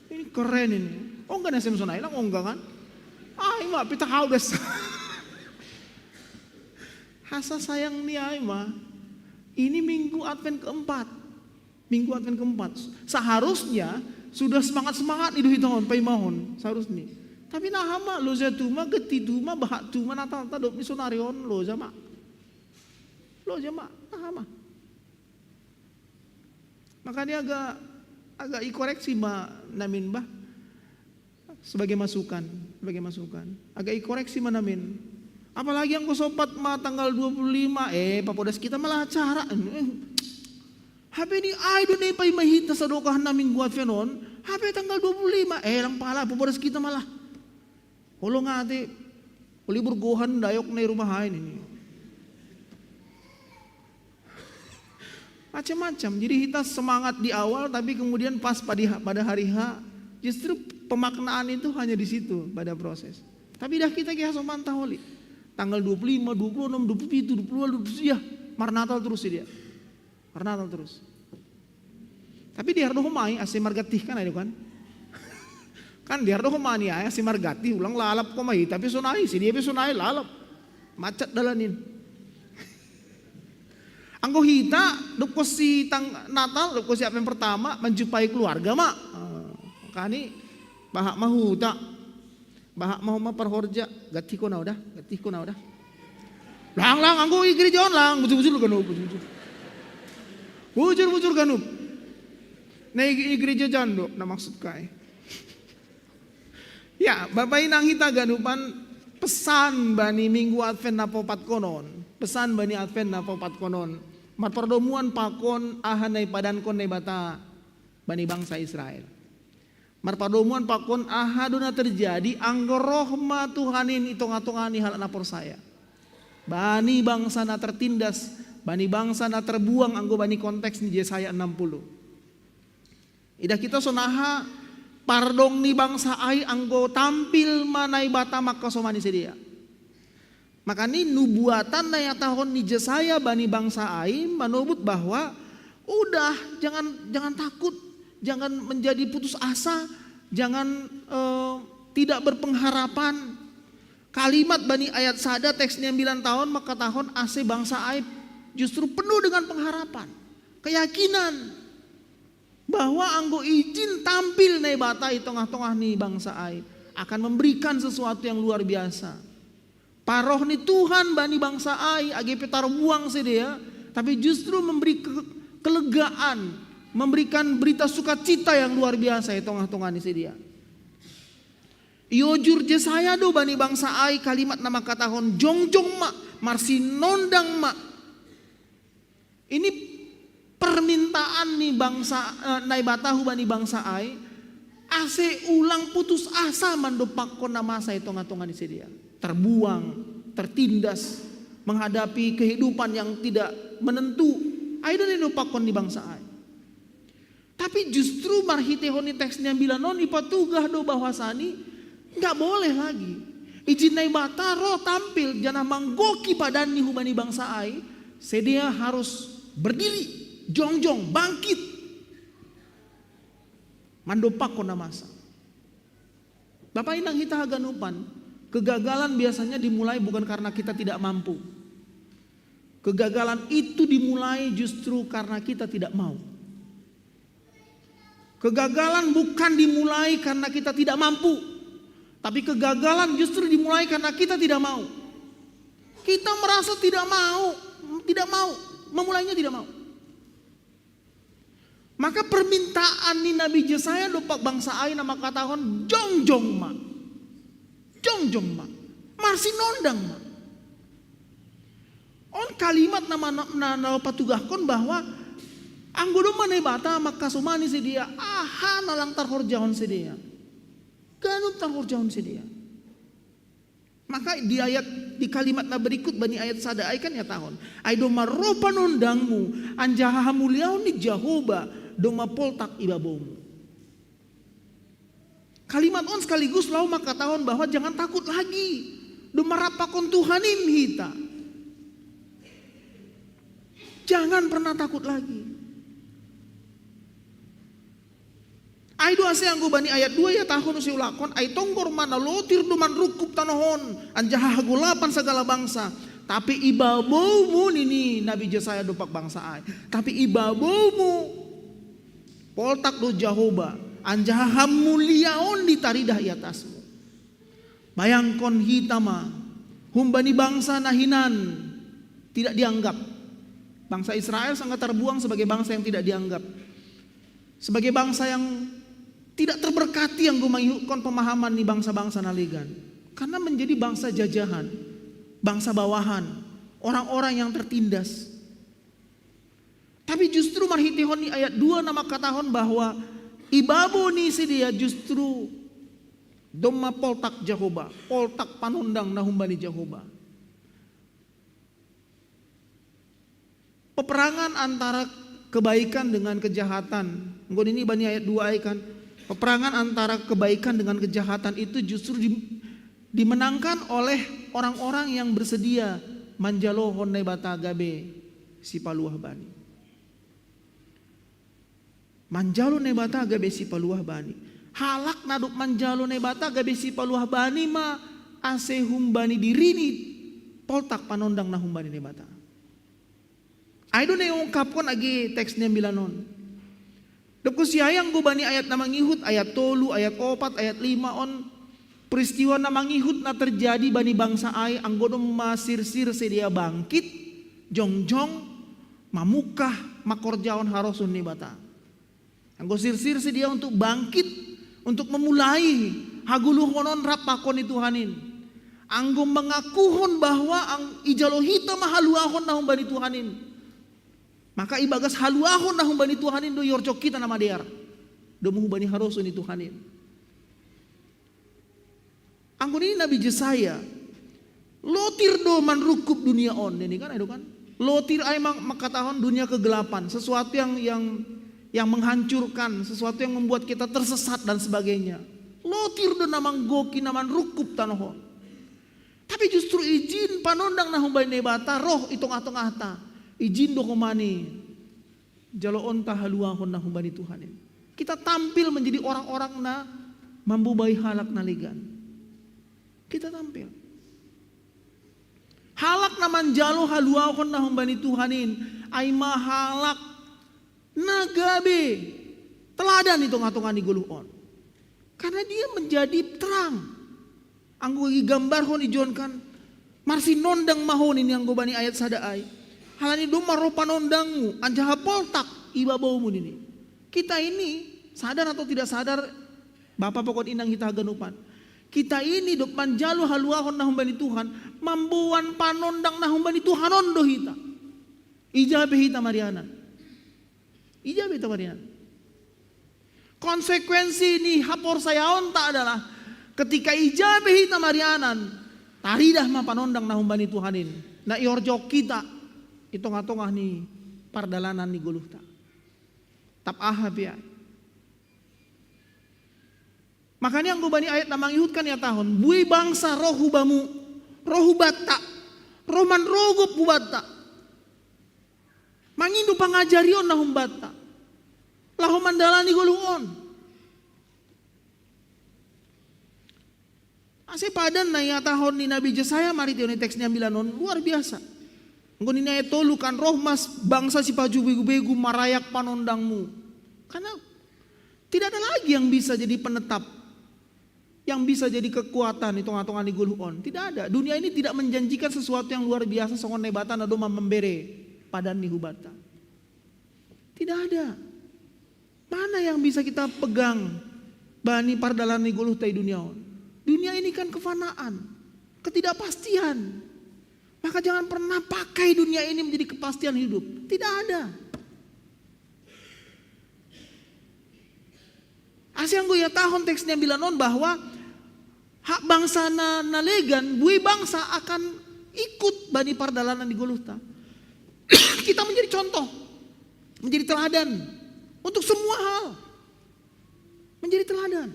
Ini keren ini. Ongga nasiam sonai lang ongga kan. Ai ma pita hau das. Hasa sayang ni ai ma. Ini minggu Advent keempat. Minggu Advent keempat. Seharusnya sudah semangat-semangat ni do hita on paimahon. Seharusnya. Tapi naha ma, loja tu ma, geti tu ma, bahat tu ma, Natal tadok ni sonari on, loja ma. Loja ma, naha ma. Makanya agak, agak ikoreksi ma namin bah. Sebagai masukan, sebagai masukan. Agak ikoreksi ma namin. Apalagi anggo sompat ma tanggal dua puluh lima, eh, papodas kita malah acara. Eh, hape ni ai do na ipaima hita sadokah na minggu Advent on, hape tanggal dua puluh lima, eh, lang pala papodas kita malah. Holong ate, uli burgohan dayok na i rumah ai nini. Macam-macam. Jadi kita semangat di awal, tapi kemudian pas pada, pada hari H, justru pemaknaan itu hanya di situ, pada proses. Tapi dah kita ke Haso mantah oli. Tanggal dua puluh lima, dua puluh enam, dua puluh tujuh, dua puluh delapan, dua puluh sembilan, marnatal terus dia. Marnatal terus. Tapi dihardo homa i ase margatih kan, ayo kan? Kan dihardo homa ni ai ase margatih, ulang lalap homa i, tapi sonai, si dia pe sonai lalap. Macet dalan in. Anggo hita, dob konsi tang Natal, dob konsi Advent pertama, manjumpai keluarga ma. Eh, kani, bahak ma huta. Bahak ma homa parhorja, gatih ko na oda, gatih ko na oda. Lang, lang, anggo i gereja on lang, bujur-bujur ganup, bujur-bujur. Bujur-bujur ganup. Na i, i gereja jando, na maksud kai. Ya, Bapa inang hita ganupan, pesan bani Minggu Advent na popat konon. Pesan bani Advent na popat konon. Marpardomuan pakon aha na ipadankon Naibata bani bangsa Israel. Marpardomuan pakon aha do na terjadi anggo roh ma Tuhan in i tongah-tongah ni halak na porsaya. Bani bangsa na tertindas, bani bangsa na terbuang anggo bani konteks ni Jesaya enam puluh. Idah kita sonaha pardong ni bangsa ai anggo tampil ma Naibata mangkasomani sidea. Makani nubuatan na ihatahon ni Jesaya bani bangsa ai manobut bahwa udah, jangan, jangan takut, jangan menjadi putus asa, jangan eh, tidak berpengharapan. Kalimat bani ayat sada teks ni ambilan tahun mangkatahon ase bangsa ai justru penuh dengan pengharapan, keyakinan bahwa anggo ijin tampil Naibata i tongah-tongah ni bangsa ai akan memberikan sesuatu yang luar biasa. Paroh ni Tuhan bani bangsa ai, age pe tarbuang sidea, tapi justru memberi ke- kelegaan, memberikan berita sukacita yang luar biasa i tongah-tongah ni sidea. Iojur Jesaya do bani bangsa ai kalimat na mangkatahon jongjong ma, marsinondang ma. Ini permintaan ni bangsa eh, Naibata hubani bangsa ai, ase ulang putus asa mandompakkon na masa i tongah-tongah ni sidea. Terbuang, tertindas, menghadapi kehidupan yang tidak menentu. Ai do na idompakkon ni bangsa ai. Tapi justru marhitehon ni teks ni ambilan on ipatugah do bahwasani nggak boleh lagi. Ijin Naibata ro tampil janah manggoki padanni hubani bangsa ai, sidea harus berdiri, jongjong, bangkit, mandompakkon na masa. Bapa inang hita haganupan, kegagalan biasanya dimulai bukan karena kita tidak mampu. Kegagalan itu dimulai justru karena kita tidak mau. Kegagalan bukan dimulai karena kita tidak mampu, tapi kegagalan justru dimulai karena kita tidak mau. Kita merasa tidak mau, tidak mau, memulainya tidak mau. Maka permintaan ni Nabi Jesaya dompak bangsa ai na mangkatahon jongjong ma. Jongjong ma. Marsinondang ma. On kalimat na, na, na, na patugahkon bahwa anggo domma Naibata mangkasomani sidea, aha na lang tarhorjahon sidea. Ganup tarhorjahon sidea. Maka di ayat, di kalimat na berikut bani ayat sada ai kan ihatahon, ai domma ro panondangmu, anjaha hamuliaon ni Jahoba domma poltak i babomu. Kalimat on sekaligus laho mangkatahon bahwa jangan takut lagi. Domma rap pakon Tuhan in hita. Jangan pernah takut lagi. Ai do ase anggo bani ayat dua ihatahon use ulakon, ai tonggor ma na lotir do manrungkup tanoh on, anjaha hagolapan sagala bangsa. Tapi i baboumu, nini Nabi Jesaya dompak bangsa ai. Tapi i baboumu poltak do Jahoba, anjaha hamuliaon ditaridah i atasmu. Bayangkon hita ma, humbani bangsa na hinan tidak dianggap. Bangsa Israel sangat terbuang sebagai bangsa yang tidak dianggap. Sebagai bangsa yang tidak terberkati anggo mangihutkon pemahaman ni bangsa-bangsa na legan. Karena menjadi bangsa jajahan, bangsa bawahan, orang-orang yang tertindas. Tapi justru marhitehon ni ayat dua na mangkatahon bahwa i babou ni sidea justru domma poltak Jahoba, poltak panondang na humbani Jahoba. Peperangan antara kebaikan dengan kejahatan. Anggo nini bani ayat dua ai kan. Peperangan antara kebaikan dengan kejahatan itu justru di, dimenangkan oleh orang-orang yang bersedia manjalohon Naibata gabe sipaluah bani. Manjalo Naibata gabe sipaluah bani. Halak na dob manjalo Naibata gabe sipaluah bani ma ase humbani dirini poltak panondang na humbani Naibata. Ai do na iungkapkon age teks ni ambilan on. Dob kusiai anggo bani ayat na mangihut, ayat tolu, ayat opat, ayat lima on, Peristiwa na mangihut na terjadi bani bangsa ai, anggo domma sirsir sedia bangkit, jongjong, mamungkah, mangkorjahon harosuh ni Debata. Anggo sirsir sedia untuk bangkit, untuk memulai hagoluhon on rap pakon ni Tuhan in. Anggo mangakuhon bahwa ang ijalo hita ma haluahon na humbani Tuhan in, maka ibagas haluahon na humbani Tuhan in do iorjok hita na madear domu humbani harosuh ni Tuhan in. Anggo nini Nabi Jesaya, lotir do manrungkup dunia on, nini kan, ai do kan? Lotir ai mang-, mangkatahon dunia kegelapan, sesuatu yang, yang, yang menghancurkan, sesuatu yang membuat kita tersesat dan sebagainya. Lotir do na manggoki, na manrungkup tanoh on. Tapi justru ijin panondang na humbani Debata roh i tongah-tongahta. Ijin do homani jaloonta haluahon na humbani Tuhan in. Kita tampil menjadi orang-orang na mambobai halak na legan. Kita tampil. Halak na manjalo haluahon na humbani Tuhan in, ai ma halak na gabe teladan i tongah-tongah ni goluh on. Karena dia menjadi terang. Anggo igambarhon, ijonkan, marsinondang ma ho nini anggo bani ayat sada ai. Halani domma roh panondangmu, anjaha poltak i babaomu nini. Kita ini, sadar atau tidak sadar, bapa pakon inang hita haganupan, kita ini dob manjalo haluahon na humbani Tuhan, mamboan panondang na humbani Tuhan on do hita. Ija pe hita marianan. Ija pe hita marianan. Konsekuensi ni haporsayaonta adalah, ketika ija pe hita marianan, taridah ma panondang na humbani Tuhan in, na iorjok hita i tongah-tongah ni pardalanan ni goluhta. Tap aha pe ai. Makanya anggo bani ayat na mangihut kan ihatahon, buei bangsa roh hu bamu, roh hu banta, roh manrogop hu banta, mangindo pangajarion na humbanta, laho mandalani goluh on. Ase padan na ihatahon ni Nabi Jesaya marhitehon ni teks ni ambilan on luar biasa. Anggo nini ayat tolu kan, roh ma bangsa sipajubegu-begu marayak panondangmu. Karena tidak ada lagi yang bisa jadi penetap, yang bisa jadi kekuatan di tongah-tongah ni goluh on. Tidak ada. Dunia ini tidak menjanjikan sesuatu yang luar biasa songon Naibata na domma mambere padan ni hubanta. Tidak ada. Mana yang bisa kita pegang bani pardalanan ni goluhta i dunia on? Dunia ini kan kefanaan, ketidakpastian. Maka jangan pernah pakai dunia ini menjadi kepastian hidup. Tidak ada. Ase anggo ihatahon teks ni ambilan on bahwa hak bangsa na, na legan, buei bangsa akan ikut bani pardalanan ni goluhta. Kita menjadi contoh, menjadi teladan untuk semua hal. Menjadi teladan.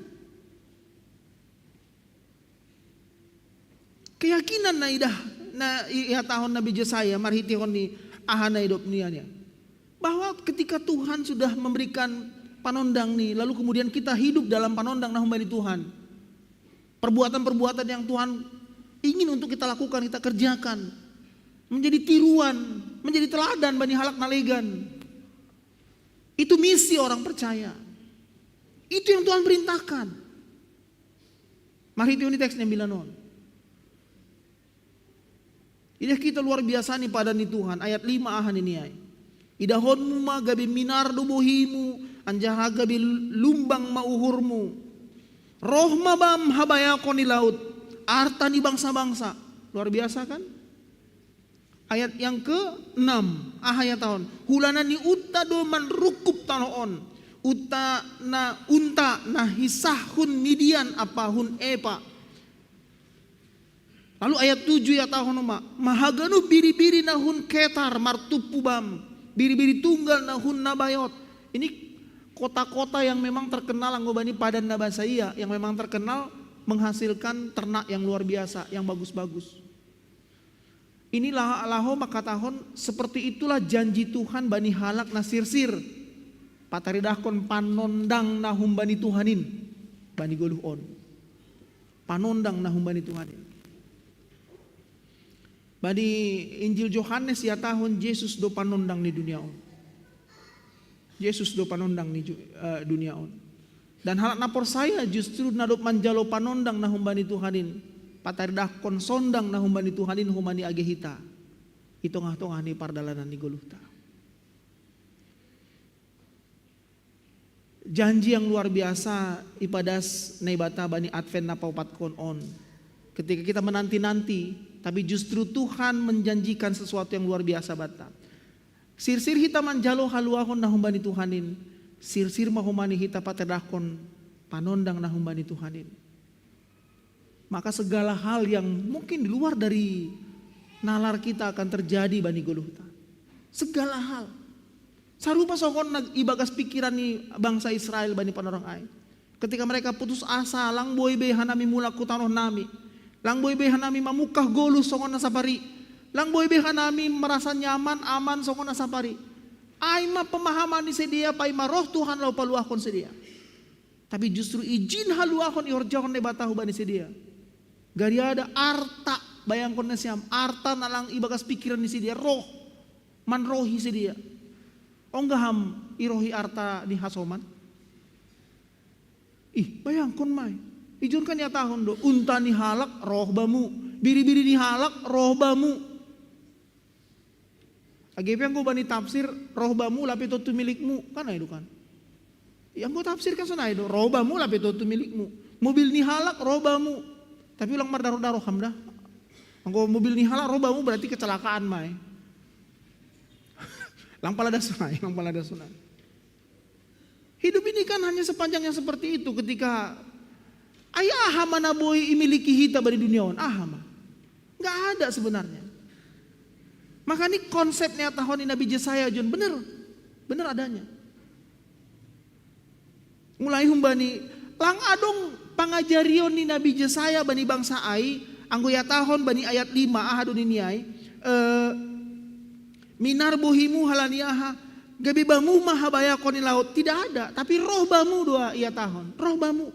Keyakinan na idah, na i-, ihatahon Nabi Jesaya marhitehon ni aha na idop nian, bahwa ketika Tuhan sudah memberikan panondang ni, lalu kemudian kita hidup dalam panondang na humbani Tuhan, perbuatan-perbuatan yang Tuhan ingin untuk kita lakukan, kita kerjakan, menjadi tiruan, menjadi teladan bani halak na legan. Itu misi orang percaya. Itu yang Tuhan perintahkan. Marhitehon ni teks ni ambilan on. Idah hita luar biasa ni padan ni Tuhan, ayat lima aha nini ai. Idahonmu ma gabe minar do bohimu, anjaha gabe lumbang ma uhurmu. Roh ma bam habaeakon ni laut, arta ni bangsa-bangsa. Luar biasa kan? Ayat yang keenam, aha ihatahon? Hulana niunta do manrungkup tanoh on, unta na, unta na hinsah hun Midian ampa hun Epa. Lalu ayat tujuh ihatahon ma, ma haganup biri-biri na hun Ketar martumpu bam, biri-biri tunggal na hun Nabayot. Ini kota-kota yang memang terkenal anggo bani padan na basa ia, yang memang terkenal menghasilkan ternak yang luar biasa, yang bagus-bagus. Ini lah-, laho mangkatahon, seperti itulah janji Tuhan bani halak na sirsir, pataridahkon panondang na humbani Tuhan in bani goluh on. Panondang na humbani Tuhan in. Bani Injil Johannes ihatahon, Jesus do panondang ni dunia on. Jesus do panondang ni ju-, eh, dunia on. Dan halak na porsaya justru na dob manjalo panondang na humbani Tuhan in, pataridahkon sondang na humbani Tuhan in homa ni age hita i tongah-tongah ni pardalanan ni goluhta. Janji yang luar biasa ipadas Naibata bani Advent na paopatkon on. Ketika kita menanti-nanti, tapi justru Tuhan menjanjikan sesuatu yang luar biasa banta. Sirsir hita manjalo haluahon na humbani Tuhan in, sirsir ma homa ni hita pataridahkon panondang na humbani Tuhan in. Maka segala hal yang mungkin di luar dari nalar kita akan terjadi bani goluhta. Segala hal. Sarupa songon na ibagas pikiran ni bangsa Israel bani panorang ai. Ketika mereka putus asa, lang boi be hanami mulak hu tanoh nami. Lang boi be hanami mamungkah goluh songon na sapari. Lang boi be hanami merasa nyaman, aman songon na sapari. Ai ma pemahaman ni sidea, paima roh Tuhan laho paluahkon sidea. Tapi justru ijin haluahon ihorjahon Naibata hubani sidea. Gariada arta, bayangkon nasiam, arta na lang ibagas pikiran ni sidea, roh, manrohi sidea. Ongga ham irohi arta ni hasoman? Ih, bayangkon ma i. Ijon kan ihatahon do, unta ni halak roh bamu, biri-biri ni halak roh bamu. Age pe anggo bani tafsir, roh bamu lape tontu milikmu, kan ai do kan. Anggo tafsir kan sonai do, roh bamu lape tontu milikmu. Mobil ni halak roh bamu. Tapi ulang mardaro-daro ham da. Anggo mobil ni halak roh bamu berarti kecelakaan ma i. Lang pala da sonai, lang pala da sonai. Hidup ini kan hanya sepanjang yang seperti itu, ketika ai aha ma na boi imiliki hita bani dunia on, aha ma. Nggak ada sebenarnya. Makanya konsep ni hatahon ni Nabi Jesaya, John, bener. Bener adanya. Mulai humbani, lang adong pangajarion ni Nabi Jesaya bani bangsa ai, anggo ihatahon bani ayat lima, aha do nini ai, eh, minar bohimu halani aha, gabe bamu ma habayakon ni laut, tidak ada, tapi roh bamu do ihatahon, roh bamu.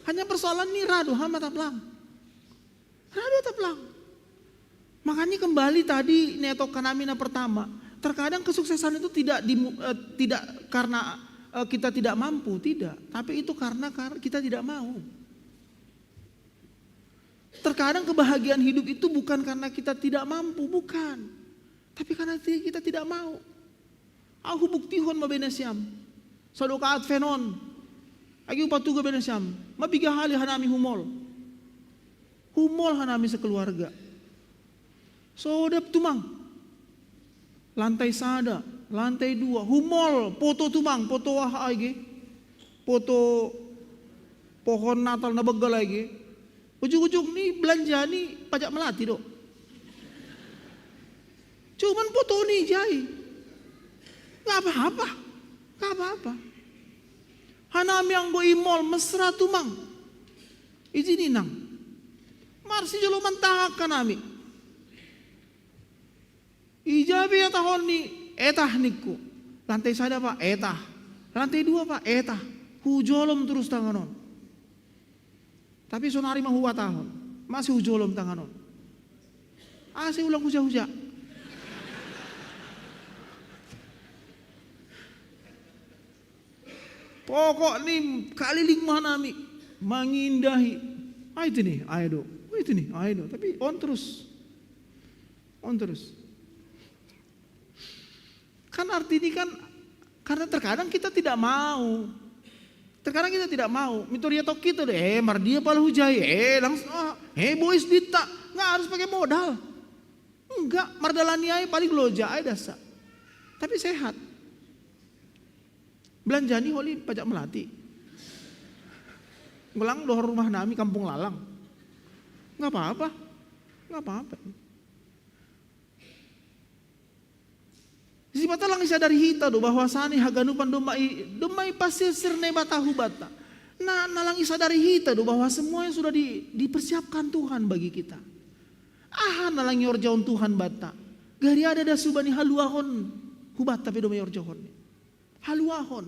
Hanya persoalan ni ra do ham atap lang. Ra do atap lang. Makanya kembali tadi ni hatahon nami na pertama, terkadang kesuksesan itu tidak di, eh, tidak karena, eh, kita tidak mampu, tidak, tapi itu karena kar-, kita tidak mau. Terkadang kebahagiaan hidup itu bukan karena kita tidak mampu, bukan. Tapi karena ti-, kita tidak mau. Ahu buktihon ma be nasiam. Sadoka Advent on. Age hupatuga be nasiam. Mapiga hali hanami humol. Humol hanami sekeluarga. Sodap tumang. Lantai sada, lantai dua, humol, poto tumang, poto aha age. Poto pohon Natal na banggal age. Ujung-ujung ni belanja ni pajak melati do. Cuman poto ni ijai. Nggak apa-apa. Nggak apa-apa. Hanami anggo i mall mesra tumang. Ijin inang. Marsijolo mantahak hanami. Ija pe ihatahon ni, etah ningku. Lantai sada, Pak, etah. Lantai dua, Pak, etah. Hujolom torus tangan on. Tapi sonari ma huhatahon, masih hujolom tangan on. Ase ulang huja-huja. Pokokni kaliling ma hanami mangindahi. Ai tini, ai do. Ai tini, ai do. Tapi on terus. On terus. Kan artini kan, karena terkadang kita tidak mau. Terkadang kita tidak mau. Mitoria tok kita deh, eh, mardia pala hujai, eh, langsung, ah, eh, boys dita. Nggak harus pakai modal. Enggak, mardalani ai paling loja ai dasa. Tapi sehat. Belanjani holi pajak melati. Ngulang dohor rumah nami Kampung Lalang. Nggak apa-apa. Nggak apa-apa. Sipata lang isadari hita do bahwasani haganupan domma i, domma i pasirsir Naibata hubanta. Na, na lang isadari hita do bahwa semuanya sudah di, dipersiapkan Tuhan bagi kita. Aha na lang ihorjahon Tuhan banta? Gari ada da suba ni haluahon hubanta pe domma ihorjahon. Haluahon.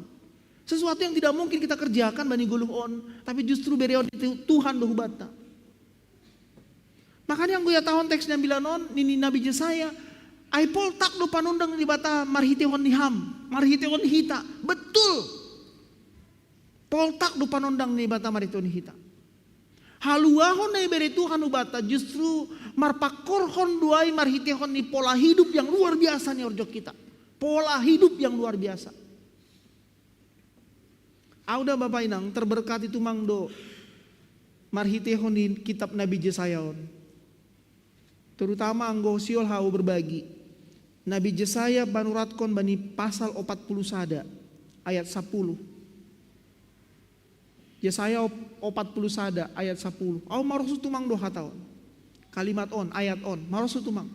Sesuatu yang tidak mungkin kita kerjakan bani goluh on, tapi justru bereon itu Tuhan do hubanta. Makanya anggo ihatahon teks ni ambilan on, nini Nabi Jesaya, ai poltak do panondang ni Debata marhitehon ni ham, marhitehon hita. Betul. Poltak do panondang ni Debata marhitehon hita. Haluahon na ibere Tuhan hubata justru marpangkorhon do ai marhitehon ni pola hidup yang luar biasa ni horjo hita. Pola hidup yang luar biasa. Au da, Bapa Inang, terberkati tumang do marhitehon ni kitab Nabi Jesaya on. Terutama anggo sihol hau berbagi. Nabi Jesaya manuratkon bani pasal opat puluh sada ayat sapuluh. Jesaya op-, opat puluh sada ayat sapuluh. Au marosuh tumang do hata on. Kalimat on, ayat on. Marosuh tumang.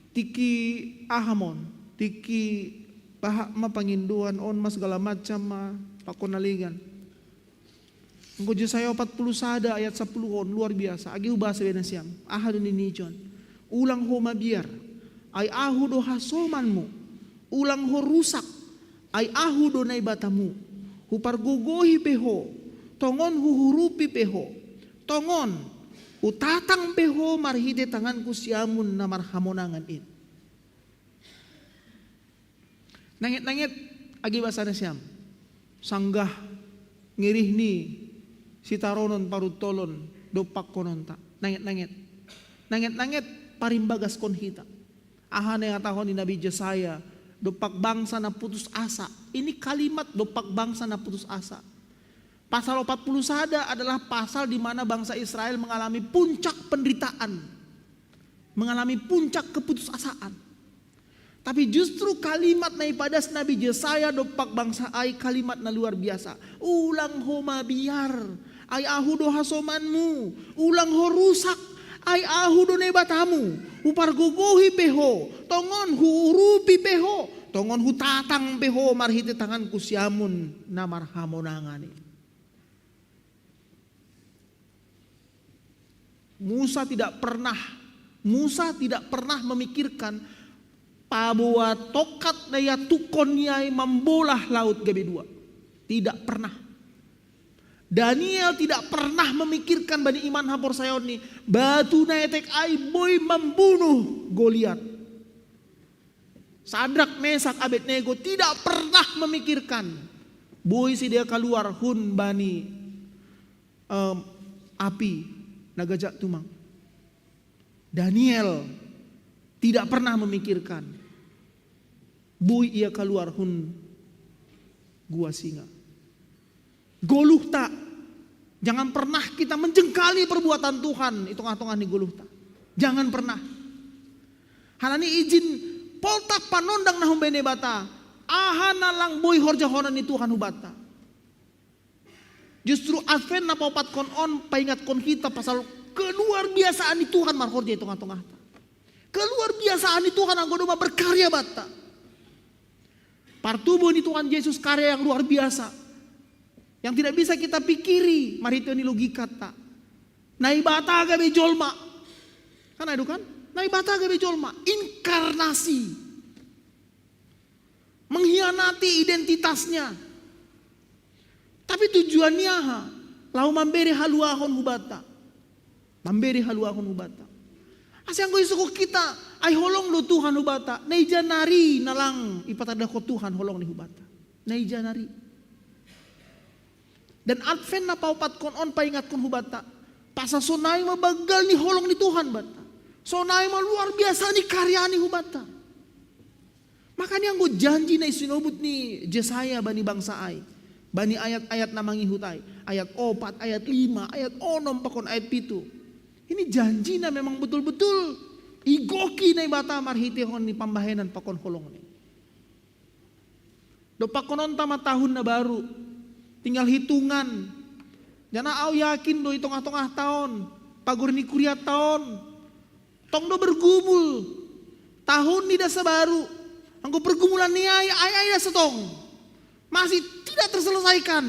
Tingki aha ma on, tingki bahat ma pangindoan on ma, segala macam ma, pakon na legan. Anggo Jesaya opat puluh sada ayat sapuluh on, luar biasa. Age hubasa be nasiam. Aha do ninna i on? Ulang ho mabiar, ai Ahu do hasomanmu. Ulang ho rusak, ai Ahu do Naibatamu. Hupargogohi pe ho, tongon huhurupi pe ho. Tongon, hutatang pe ho marhite tanganku siamun na marhamonangan in. Nanget-nanget age basa nasiam. Sanggah ngirih ni sitaronon paruntolon dompak kononta. Nanget-nanget. Nanget-nanget parimbagaskon hita. Aha na ihatahon ni Nabi Jesaya dompak bangsa na putus asa. Ini kalimat dompak bangsa na putus asa. Pasal opat puluh sada adalah pasal di mana bangsa Israel mengalami puncak penderitaan, mengalami puncak keputusasaan. Tapi justru kalimat na ipadas Nabi Jesaya dompak bangsa ai kalimat na luar biasa. Ulang ho mabiar, ai Ahu do hasomanmu. Ulang ho rusak, ai Ahu do Naibatamu. Hupargogohi pe ho, tongon huurupi pe ho, tongon hutatang pe ho marhite tanganku siamun na marhamonangan i. Musa tidak pernah, Musa tidak pernah memikirkan paboa tongkat na iantukkon ni ai mambolah laut gabe dua. Tidak pernah. Daniel tidak pernah memikirkan bani iman haporsayaon ni batu na etek ai boi mambunuh Goliat. Sadrak, Mesak, Abednego tidak pernah memikirkan boi sidea kaluar hun bani, em, api na gajak tumang. Daniel tidak pernah memikirkan boi ia kaluar hun gua singa. Goluhta, jangan pernah kita menjengkali perbuatan Tuhan i tongah-tongah ni goluhta. Jangan pernah. Halani ijin poltak panondang na humbani Debata, aha na lang boi horjahonon ni Tuhan hubanta. Justru Advent na paopatkon on paingatkon hita pasal keluar biasaan ni Tuhan marhorja i tongah-tongahta. Keluar biasaan ni Tuhan anggo domma berkarya banta. Partubuh ni Tuhan Yesus karya yang luar biasa, yang tidak bisa kita pikiri marhitehon ni logikanta. Naibata gabe jolma. Kan ai do kan? Naibata gabe jolma. Inkarnasi. Mengkhianati identitasnya. Tapi tujuannya aha? Laho mambere haluahon hubanta. Mambere haluahon hubanta. Asa anggo isungkun hita, ai holong do Tuhan hubanta, na ija nari na lang ipatandahon Tuhan holong ni hubanta. Na ija nari. Dan Advent na paopatkon on paingatkon hubanta, pasal sonai ma banggal ni holong ni Tuhan banta. Sonai ma luar biasa ni karya ni hubanta. Makana anggo janji na isinobut ni Jesaya bani bangsa ai, bani ayat-ayat na mangihut ai, ayat opat, ayat lima, ayat onom pakon ayat pitu. Ini janji na memang betul-betul igohi Naibata marhitehon ni pambahenan pakon holongni. Dompak kononta ma tahun na baru, tinggal hitungan. Janah au yakin do i tongah-tongahta on, paguring ni kurianta on, tong do bergumul. Tahun ni dasa baru, anggo pergumulan ni ai, ai, ai dasa tong. Masih tidak terselesaikan.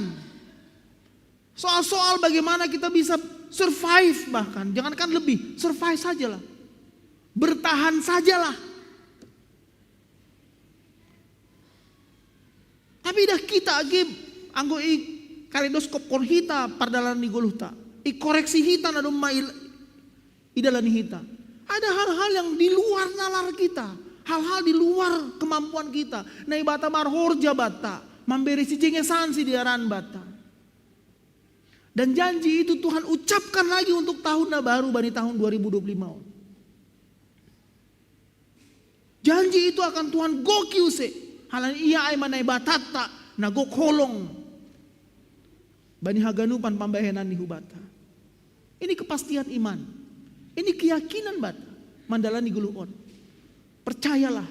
Soal-soal bagaimana kita bisa survive bahkan, jangankan lebih, survive sajalah. Bertahan sajalah. Tapi idah hita age anggo ikaleidoskopkon hita pardalanan ni goluhta. Ikoreksi hita na domma i, idalani hita. Ada hal-hal yang di luar nalar kita, hal-hal di luar kemampuan kita. Naibata marhorja banta, Mambere sijengesan sidearan banta. Dan janji itu Tuhan ucapkan lagi untuk tahun na baru bani tahun dua ribu dua puluh lima on. Janji itu akan Tuhan goki use. Halani ia ai ma Naibatanta na gok holong bani haganupan pambahenan ni hubanta. Ini kepastian iman. Ini keyakinan banta mandalani goluh on. Percayalah,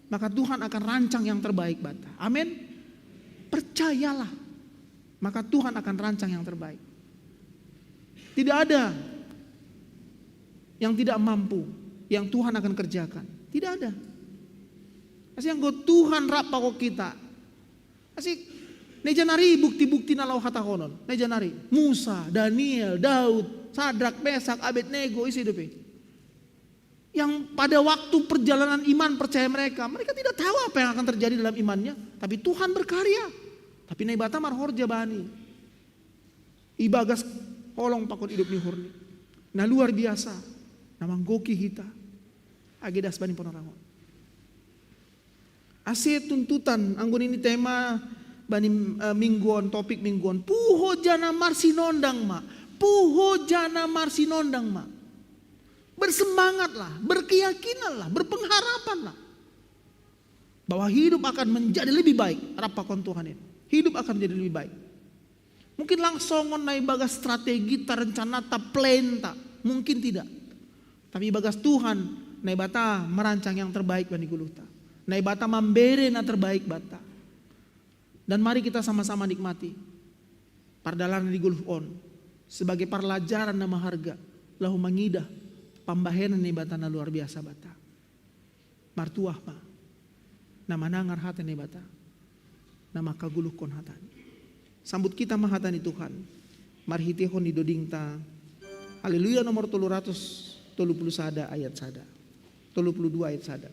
maka Tuhan akan rancang yang terbaik banta. Amin. Percayalah, maka Tuhan akan rancang yang terbaik. Tidak ada yang tidak mampu yang Tuhan akan kerjakan. Tidak ada. Asi anggo Tuhan rap pakon hita. Asi, na ija nari bukti-bukti na laho hatahonon. Na ija nari. Musa, Daniel, Daud, Sadrak, Mesak, Abednego, ise dope. Yang pada waktu perjalanan iman percaya mereka, mereka tidak tahu apa yang akan terjadi dalam imannya. Tapi Tuhan berkarya. Tapi Naibata marhorja bani. Ibagas holong pakon idop ni uhurni. Na luar biasa. Na manggoki hita. Age das bani ponarangon. Ase tuntutan, anggo nini tema bani, eh, minggu on, topik minggu on. Puho jana marsinondang ma. Puho jana marsinondang ma. Bersemangatlah, berkeyakinanlah, berpengharapanlah. Bahwa hidup akan menjadi lebih baik. Rap pakon Tuhan ini. Hidup akan menjadi lebih baik. Mungkin langsung on na ibagas strategi, ta rencana, ta plan, ta. Mungkin tidak. Tapi ibagas Tuhan, Naibata merancang yang terbaik bani goluhta. Naibata mambere na terbaik banta. Dan mari kita sama-sama nikmati pardalanan di goluh on sebagai parlajaran na maharga laho mangidah pambahenan Naibata na luar biasa banta. Martuah ma na manangar hata Naibata, na mangkagoluhkon hata-Ni. Sambut hita ma hata ni Tuhan marhiteihon ni dodingta. Haleluya nomor tolu ratus tolu puluh sada ayat sada. Tolu puluh dua ayat sada.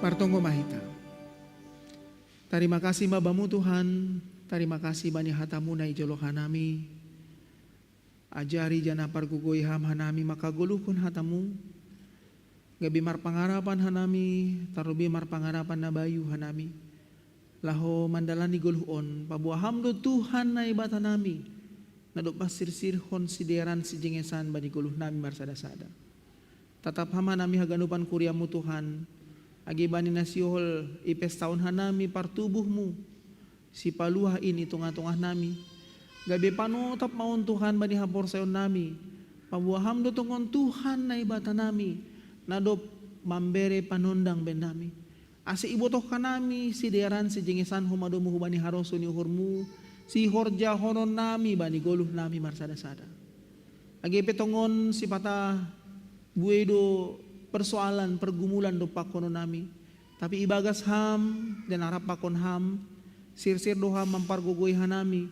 Martonggo ma hita. Tarima kasih ma Bamu Tuhan, tarima kasih bani hata-Mu na i jolo hanami. Ajari jana pargogoi Ham hanami mangkagoluhkon hata-Mu. Gabe marpangarapan hanami, tarlobi marpangarapan na bayu hanami. Laho mandalani goluh on, paboa Ham do Tuhan Naibata nami, na dob mansirsirhon sidearan sijengesan bani goluh nami marsada-sada. Tatap Ham hanami haganupan kuria-Mu Tuhan, age bani na sihol ipestahon hanami partubuh-Mu, sipaluah i i tongah-tongah nami. Gabe panotap ma on Tuhan bani haporsayaon nami, paboa Ham do tongon Tuhan Naibata nami, na dob mambere panondang baen nami. Ase ibotoh hanami sidearan sijengesan homa domu hubani harosuh ni uhur-Mu, sihorjahonon nami bani goluh nami marsada-sada. Age pe tongon sipata buei do persoalan, pergumulan dompakkonon nami. Tapi ibagas Ham, dan rap pakon Ham, sirsir do Ham mampargogoi hanami.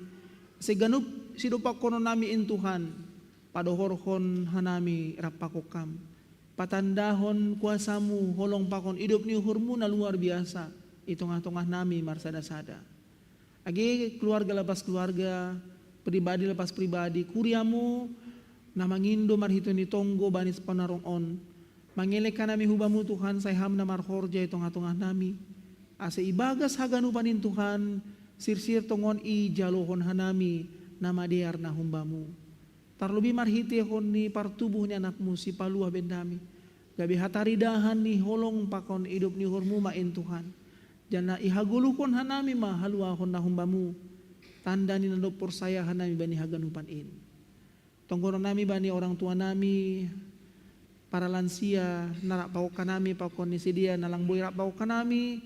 Ase ganup sidompakkonon nami in Tuhan, padohorhon hanami rap pakon Ham. Patandahon kuasa-Mu, holong pakon idop ni uhur-Mu na luar biasa, i tongah-tongah nami marsada-sada. Age keluarga lepas keluarga, pribadi lepas pribadi, kuria-Mu, na mangindo marhite ni tonggo bani sipanarong on. Mangelek hanami hu Bamu Tuhan, sai Ham na marhorja i tongah-tongah nami. Ase ibagas haganupan in Tuhan, sirsir tongon ijalohon hanami na madear na humbamu. Tarlobi marhitehon ni partubuh ni anakmu sipaluah bennami, gabe hataridahan ni holong pakon idop ni uhurmu ma in Tuhan. Janah ihagoluhkon hanami ma haluahon na humbamu, tanda ni na dob porsaya hanami bani haganupan in. Tonggonon nami bani orang tua nami, para lansia, na rap pangongkap nami, pakon ni sidea na lang boi rap pangongkap nami,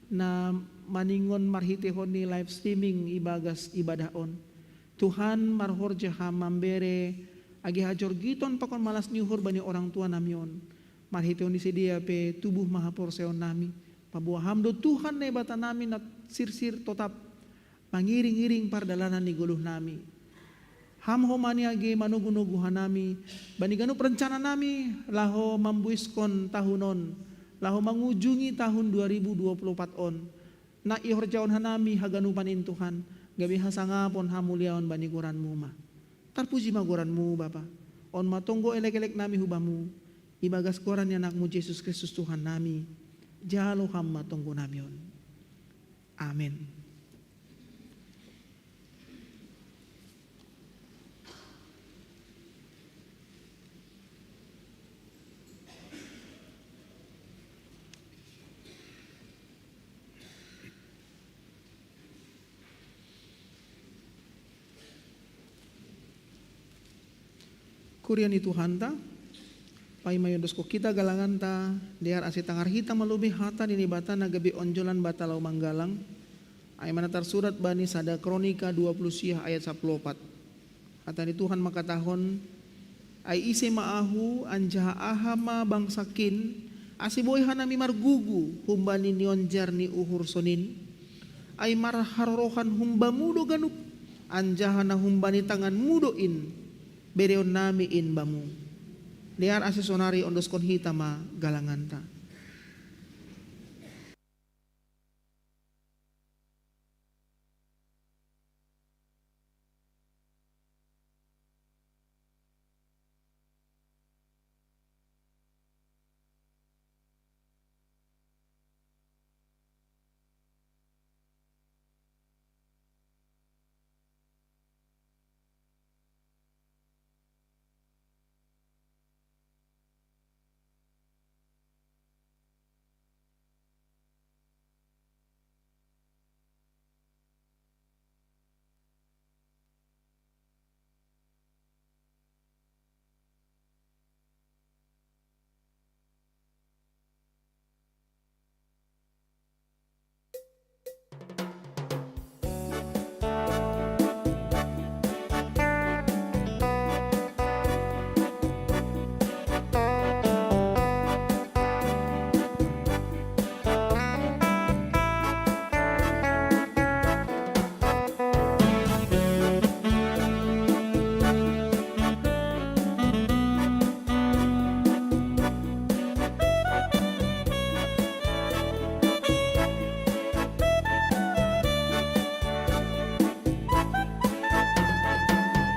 na maningon marhitehon ni live streaming ibagas ibadah on. Tuhan, marhorja Ham mambere age hajorgiton pakon malas ni uhur bani orang tua nami on. Marhitehon ni sidea pe tubuh ma haporsayaon nami. Paboa Ham do Tuhan Naibata nami na sirsir totap mangiring-iring pardalanan ni goluh nami. Ham homa ni age manogu-nogu hanami bani ganup rencana nami laho mambuiskon tahun on, laho mangujungi tahun dua ribu dua puluh empat on, na ihorjahon hanami haganupan in Tuhan, gabe hasangapon hamuliaon bani goranmu ma. Tarpuji ma goranmu, Bapa. On ma tonggo elek-elek nami hu Bamu, ibagas goran ni Anakmu Jesus Kristus Tuhan nami, jalo Ham ma tonggo nami on. Amen. Kuria ni Tuhanta, paima iondoskon hita galanganta, dear ase tangar hita ma lobei hata ni Naibata na gabe onjolan banta laho manggalang, ai ma na tarsurat bani sada Kronika dua puluh siah ayat sapuluh opat. Hata ni Tuhan mangkatahon, ai ise ma ahu, anjaha aha ma bangsakin, ase boi hanami margugu humbani nionjar ni uhur sonin? Ai marharorohan humbamu do ganup, anjaha na humbani tanganmu do in, bereon nami in bamu. Dear ase sonari ondoskon hita ma galanganta.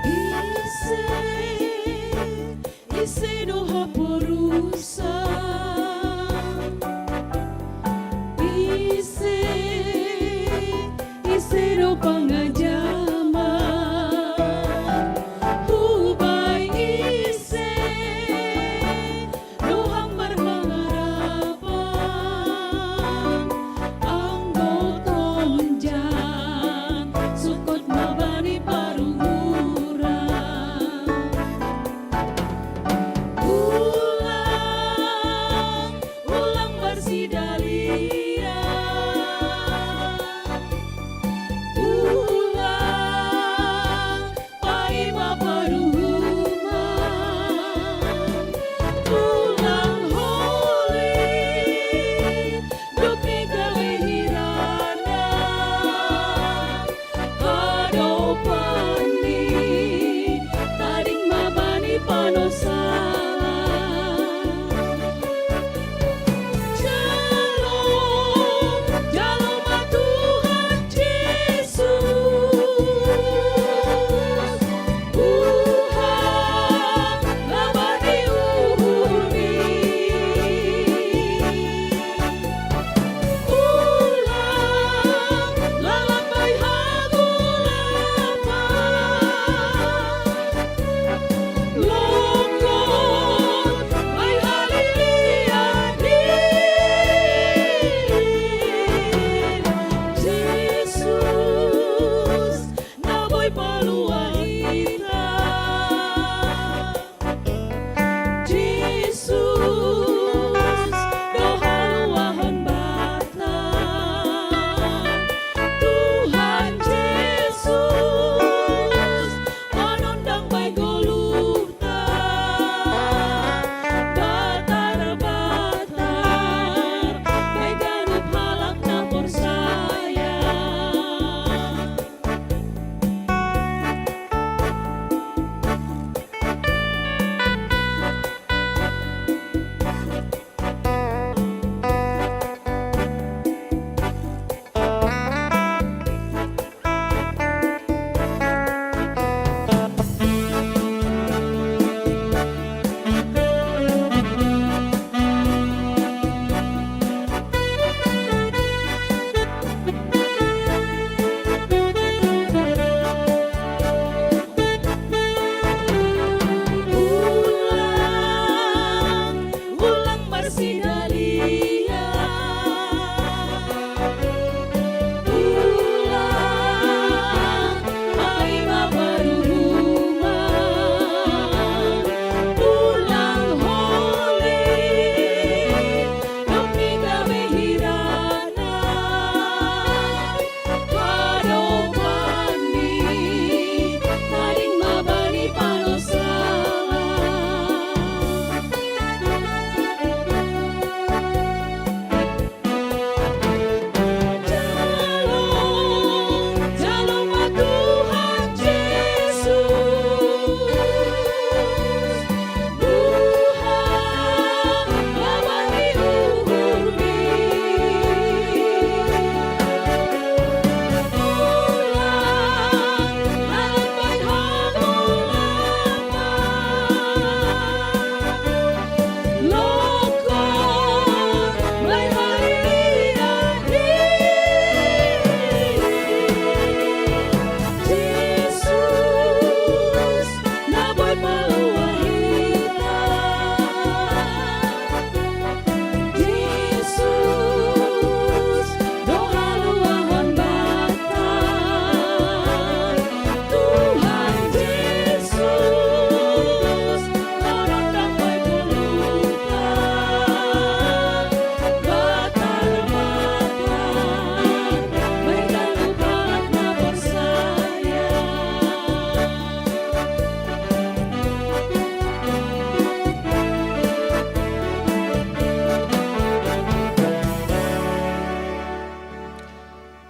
Ise, ise do haporusan? Ise, ise do pangajaman? Hubaing ise do Ham marhangarapan? Anggo tonjar, sungkot ma bani paruhuran. Ulang, ulang marsidalian.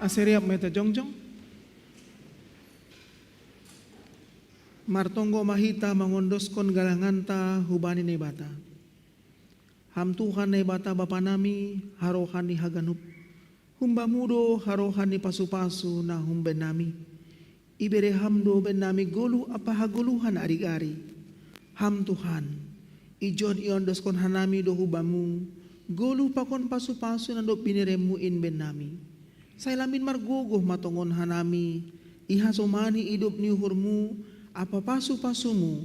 Seriap meta jongjong. Martonggo ma hita mangondoskon galanganta hubani Naibata. Ham Tuhan Naibata Bapa nami, harohan ni haganup. Humbamu do harohan ni pasu-pasu na humben nami. Ibere Ham do ben nami goluh ampa hagoluhan ari-ari. Ham Tuhan, ijon iondoskon hanami do hubamu, goluh pakon pasu-pasu na dob bineremmu in ben nami. Sai lambin margogoh ma tongon hanami, ihasomani idop ni uhurmu, ampa pasu-pasumu,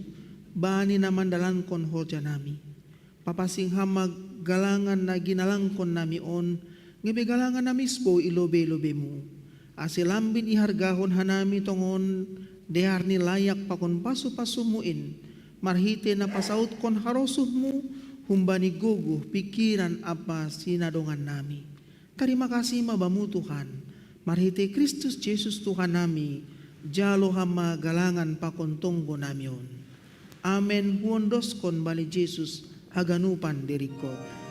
bani na mandalankon horja nami. Papansing Ham ma galangan na ginalangkon nami on, gabe galangan na misbou i lobei-lobeimu. Ase lambin ihargahon hanami tongon dear ni layak pakon pasu-pasumu in, marhitei na pasautkon harosuhmu, humbani gogoh, pingkiran ampa sinadongan nami. Tarima kasih ma Bamu Tuhan, marhitei Kristus Jesus Tuhan nami, jalo Ham ma galangan pakon tonggo nami on. Amen. Huondoskon bani Jesus haganupan diringkot.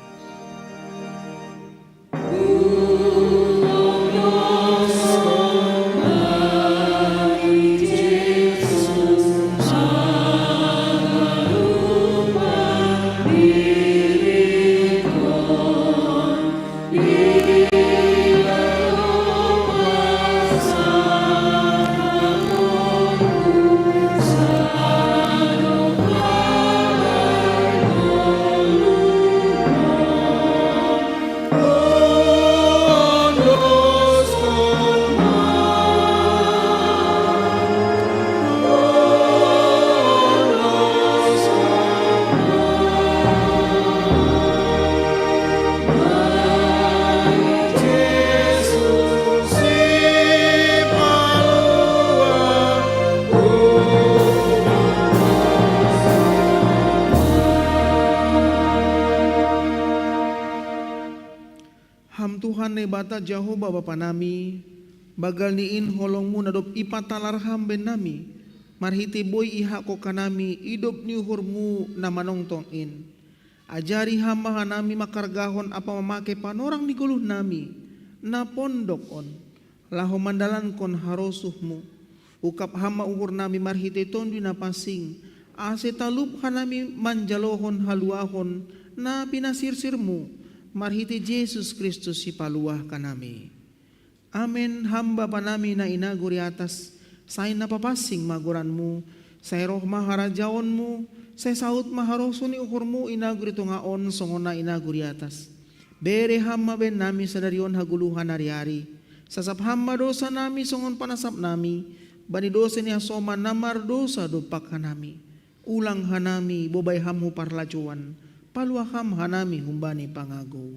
Ham Tuhan Naibata Jahowa Bapa nami, banggal ni in holongmu na dob ipatalar Ham ben nami, marhitei boi ihakkon hanami idop ni uhurmu na manongtong in. Ajari Ham ma hanami mangkargahon ampa mamake panorang ni goluh nami, na pondok on, laho mandalankon harosuhmu. Ungkap Ham ma uhur nami marhitei Tonduy Napansing, ase talup hanami manjalohon haluahon na pinasirsirmu, marhitei Jesus Kristus Sipaluah hanami. Amen. Ham Bapa nami na i nagori atas, sai na papansing ma goranmu, sai roh ma harajaonmu, sai saut ma harosuh ni uhurmu i nagori tonga on songon na i nagori atas. Bere Ham ma ben nami sadari on hagoluhan ari-ari. Sasap Ham ma dosa nami songon panasap nami bani dosa ni hasoman na mardousa dompak hanami. Ulang hanami bobai Ham hu parlajouan, paluah Ham hanami humbani pangagou.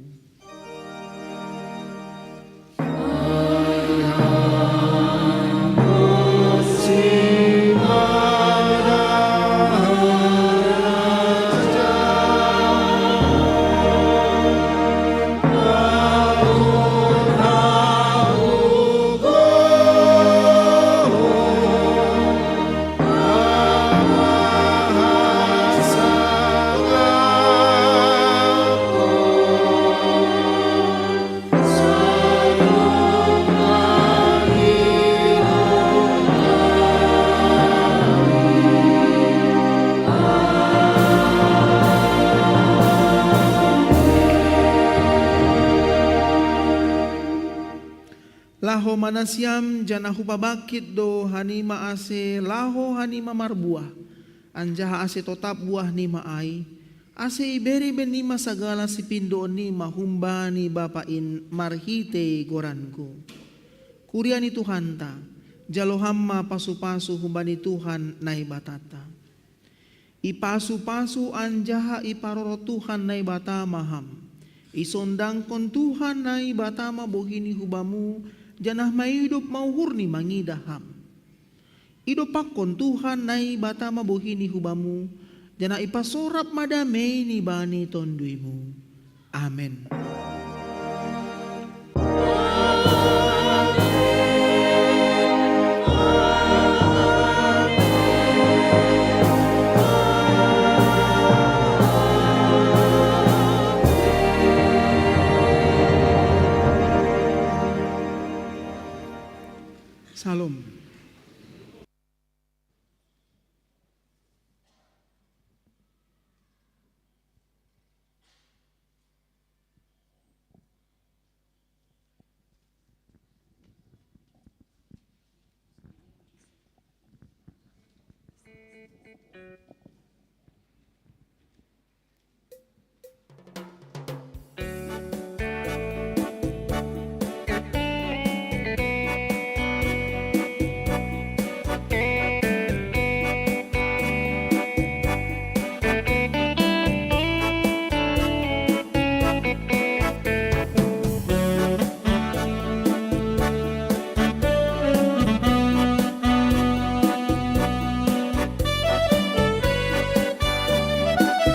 Laho ma nasiam, janah hupabangkit do hanima ase laho hanima marbuah, anjaha ase totap buahnima ai, ase ibere bennima sagala sipindoonnima humbani Bapa in marhitei goranku. Kuria ni Tuhanta, jalo Ham ma pasu-pasu humbani Tuhan Naibatanta. Ipasu-pasu anjaha iparorot Tuhan Naibata ma Ham. Isondangkon Tuhan Naibata ma bohi ni hubamu, janah maidop ma uhurni mangidah Ham. Idompakkon Tuhan Naibata ma bohi ni hubamu, janah ipasorap ma dameini bani tonduymu. Amen. Shalom.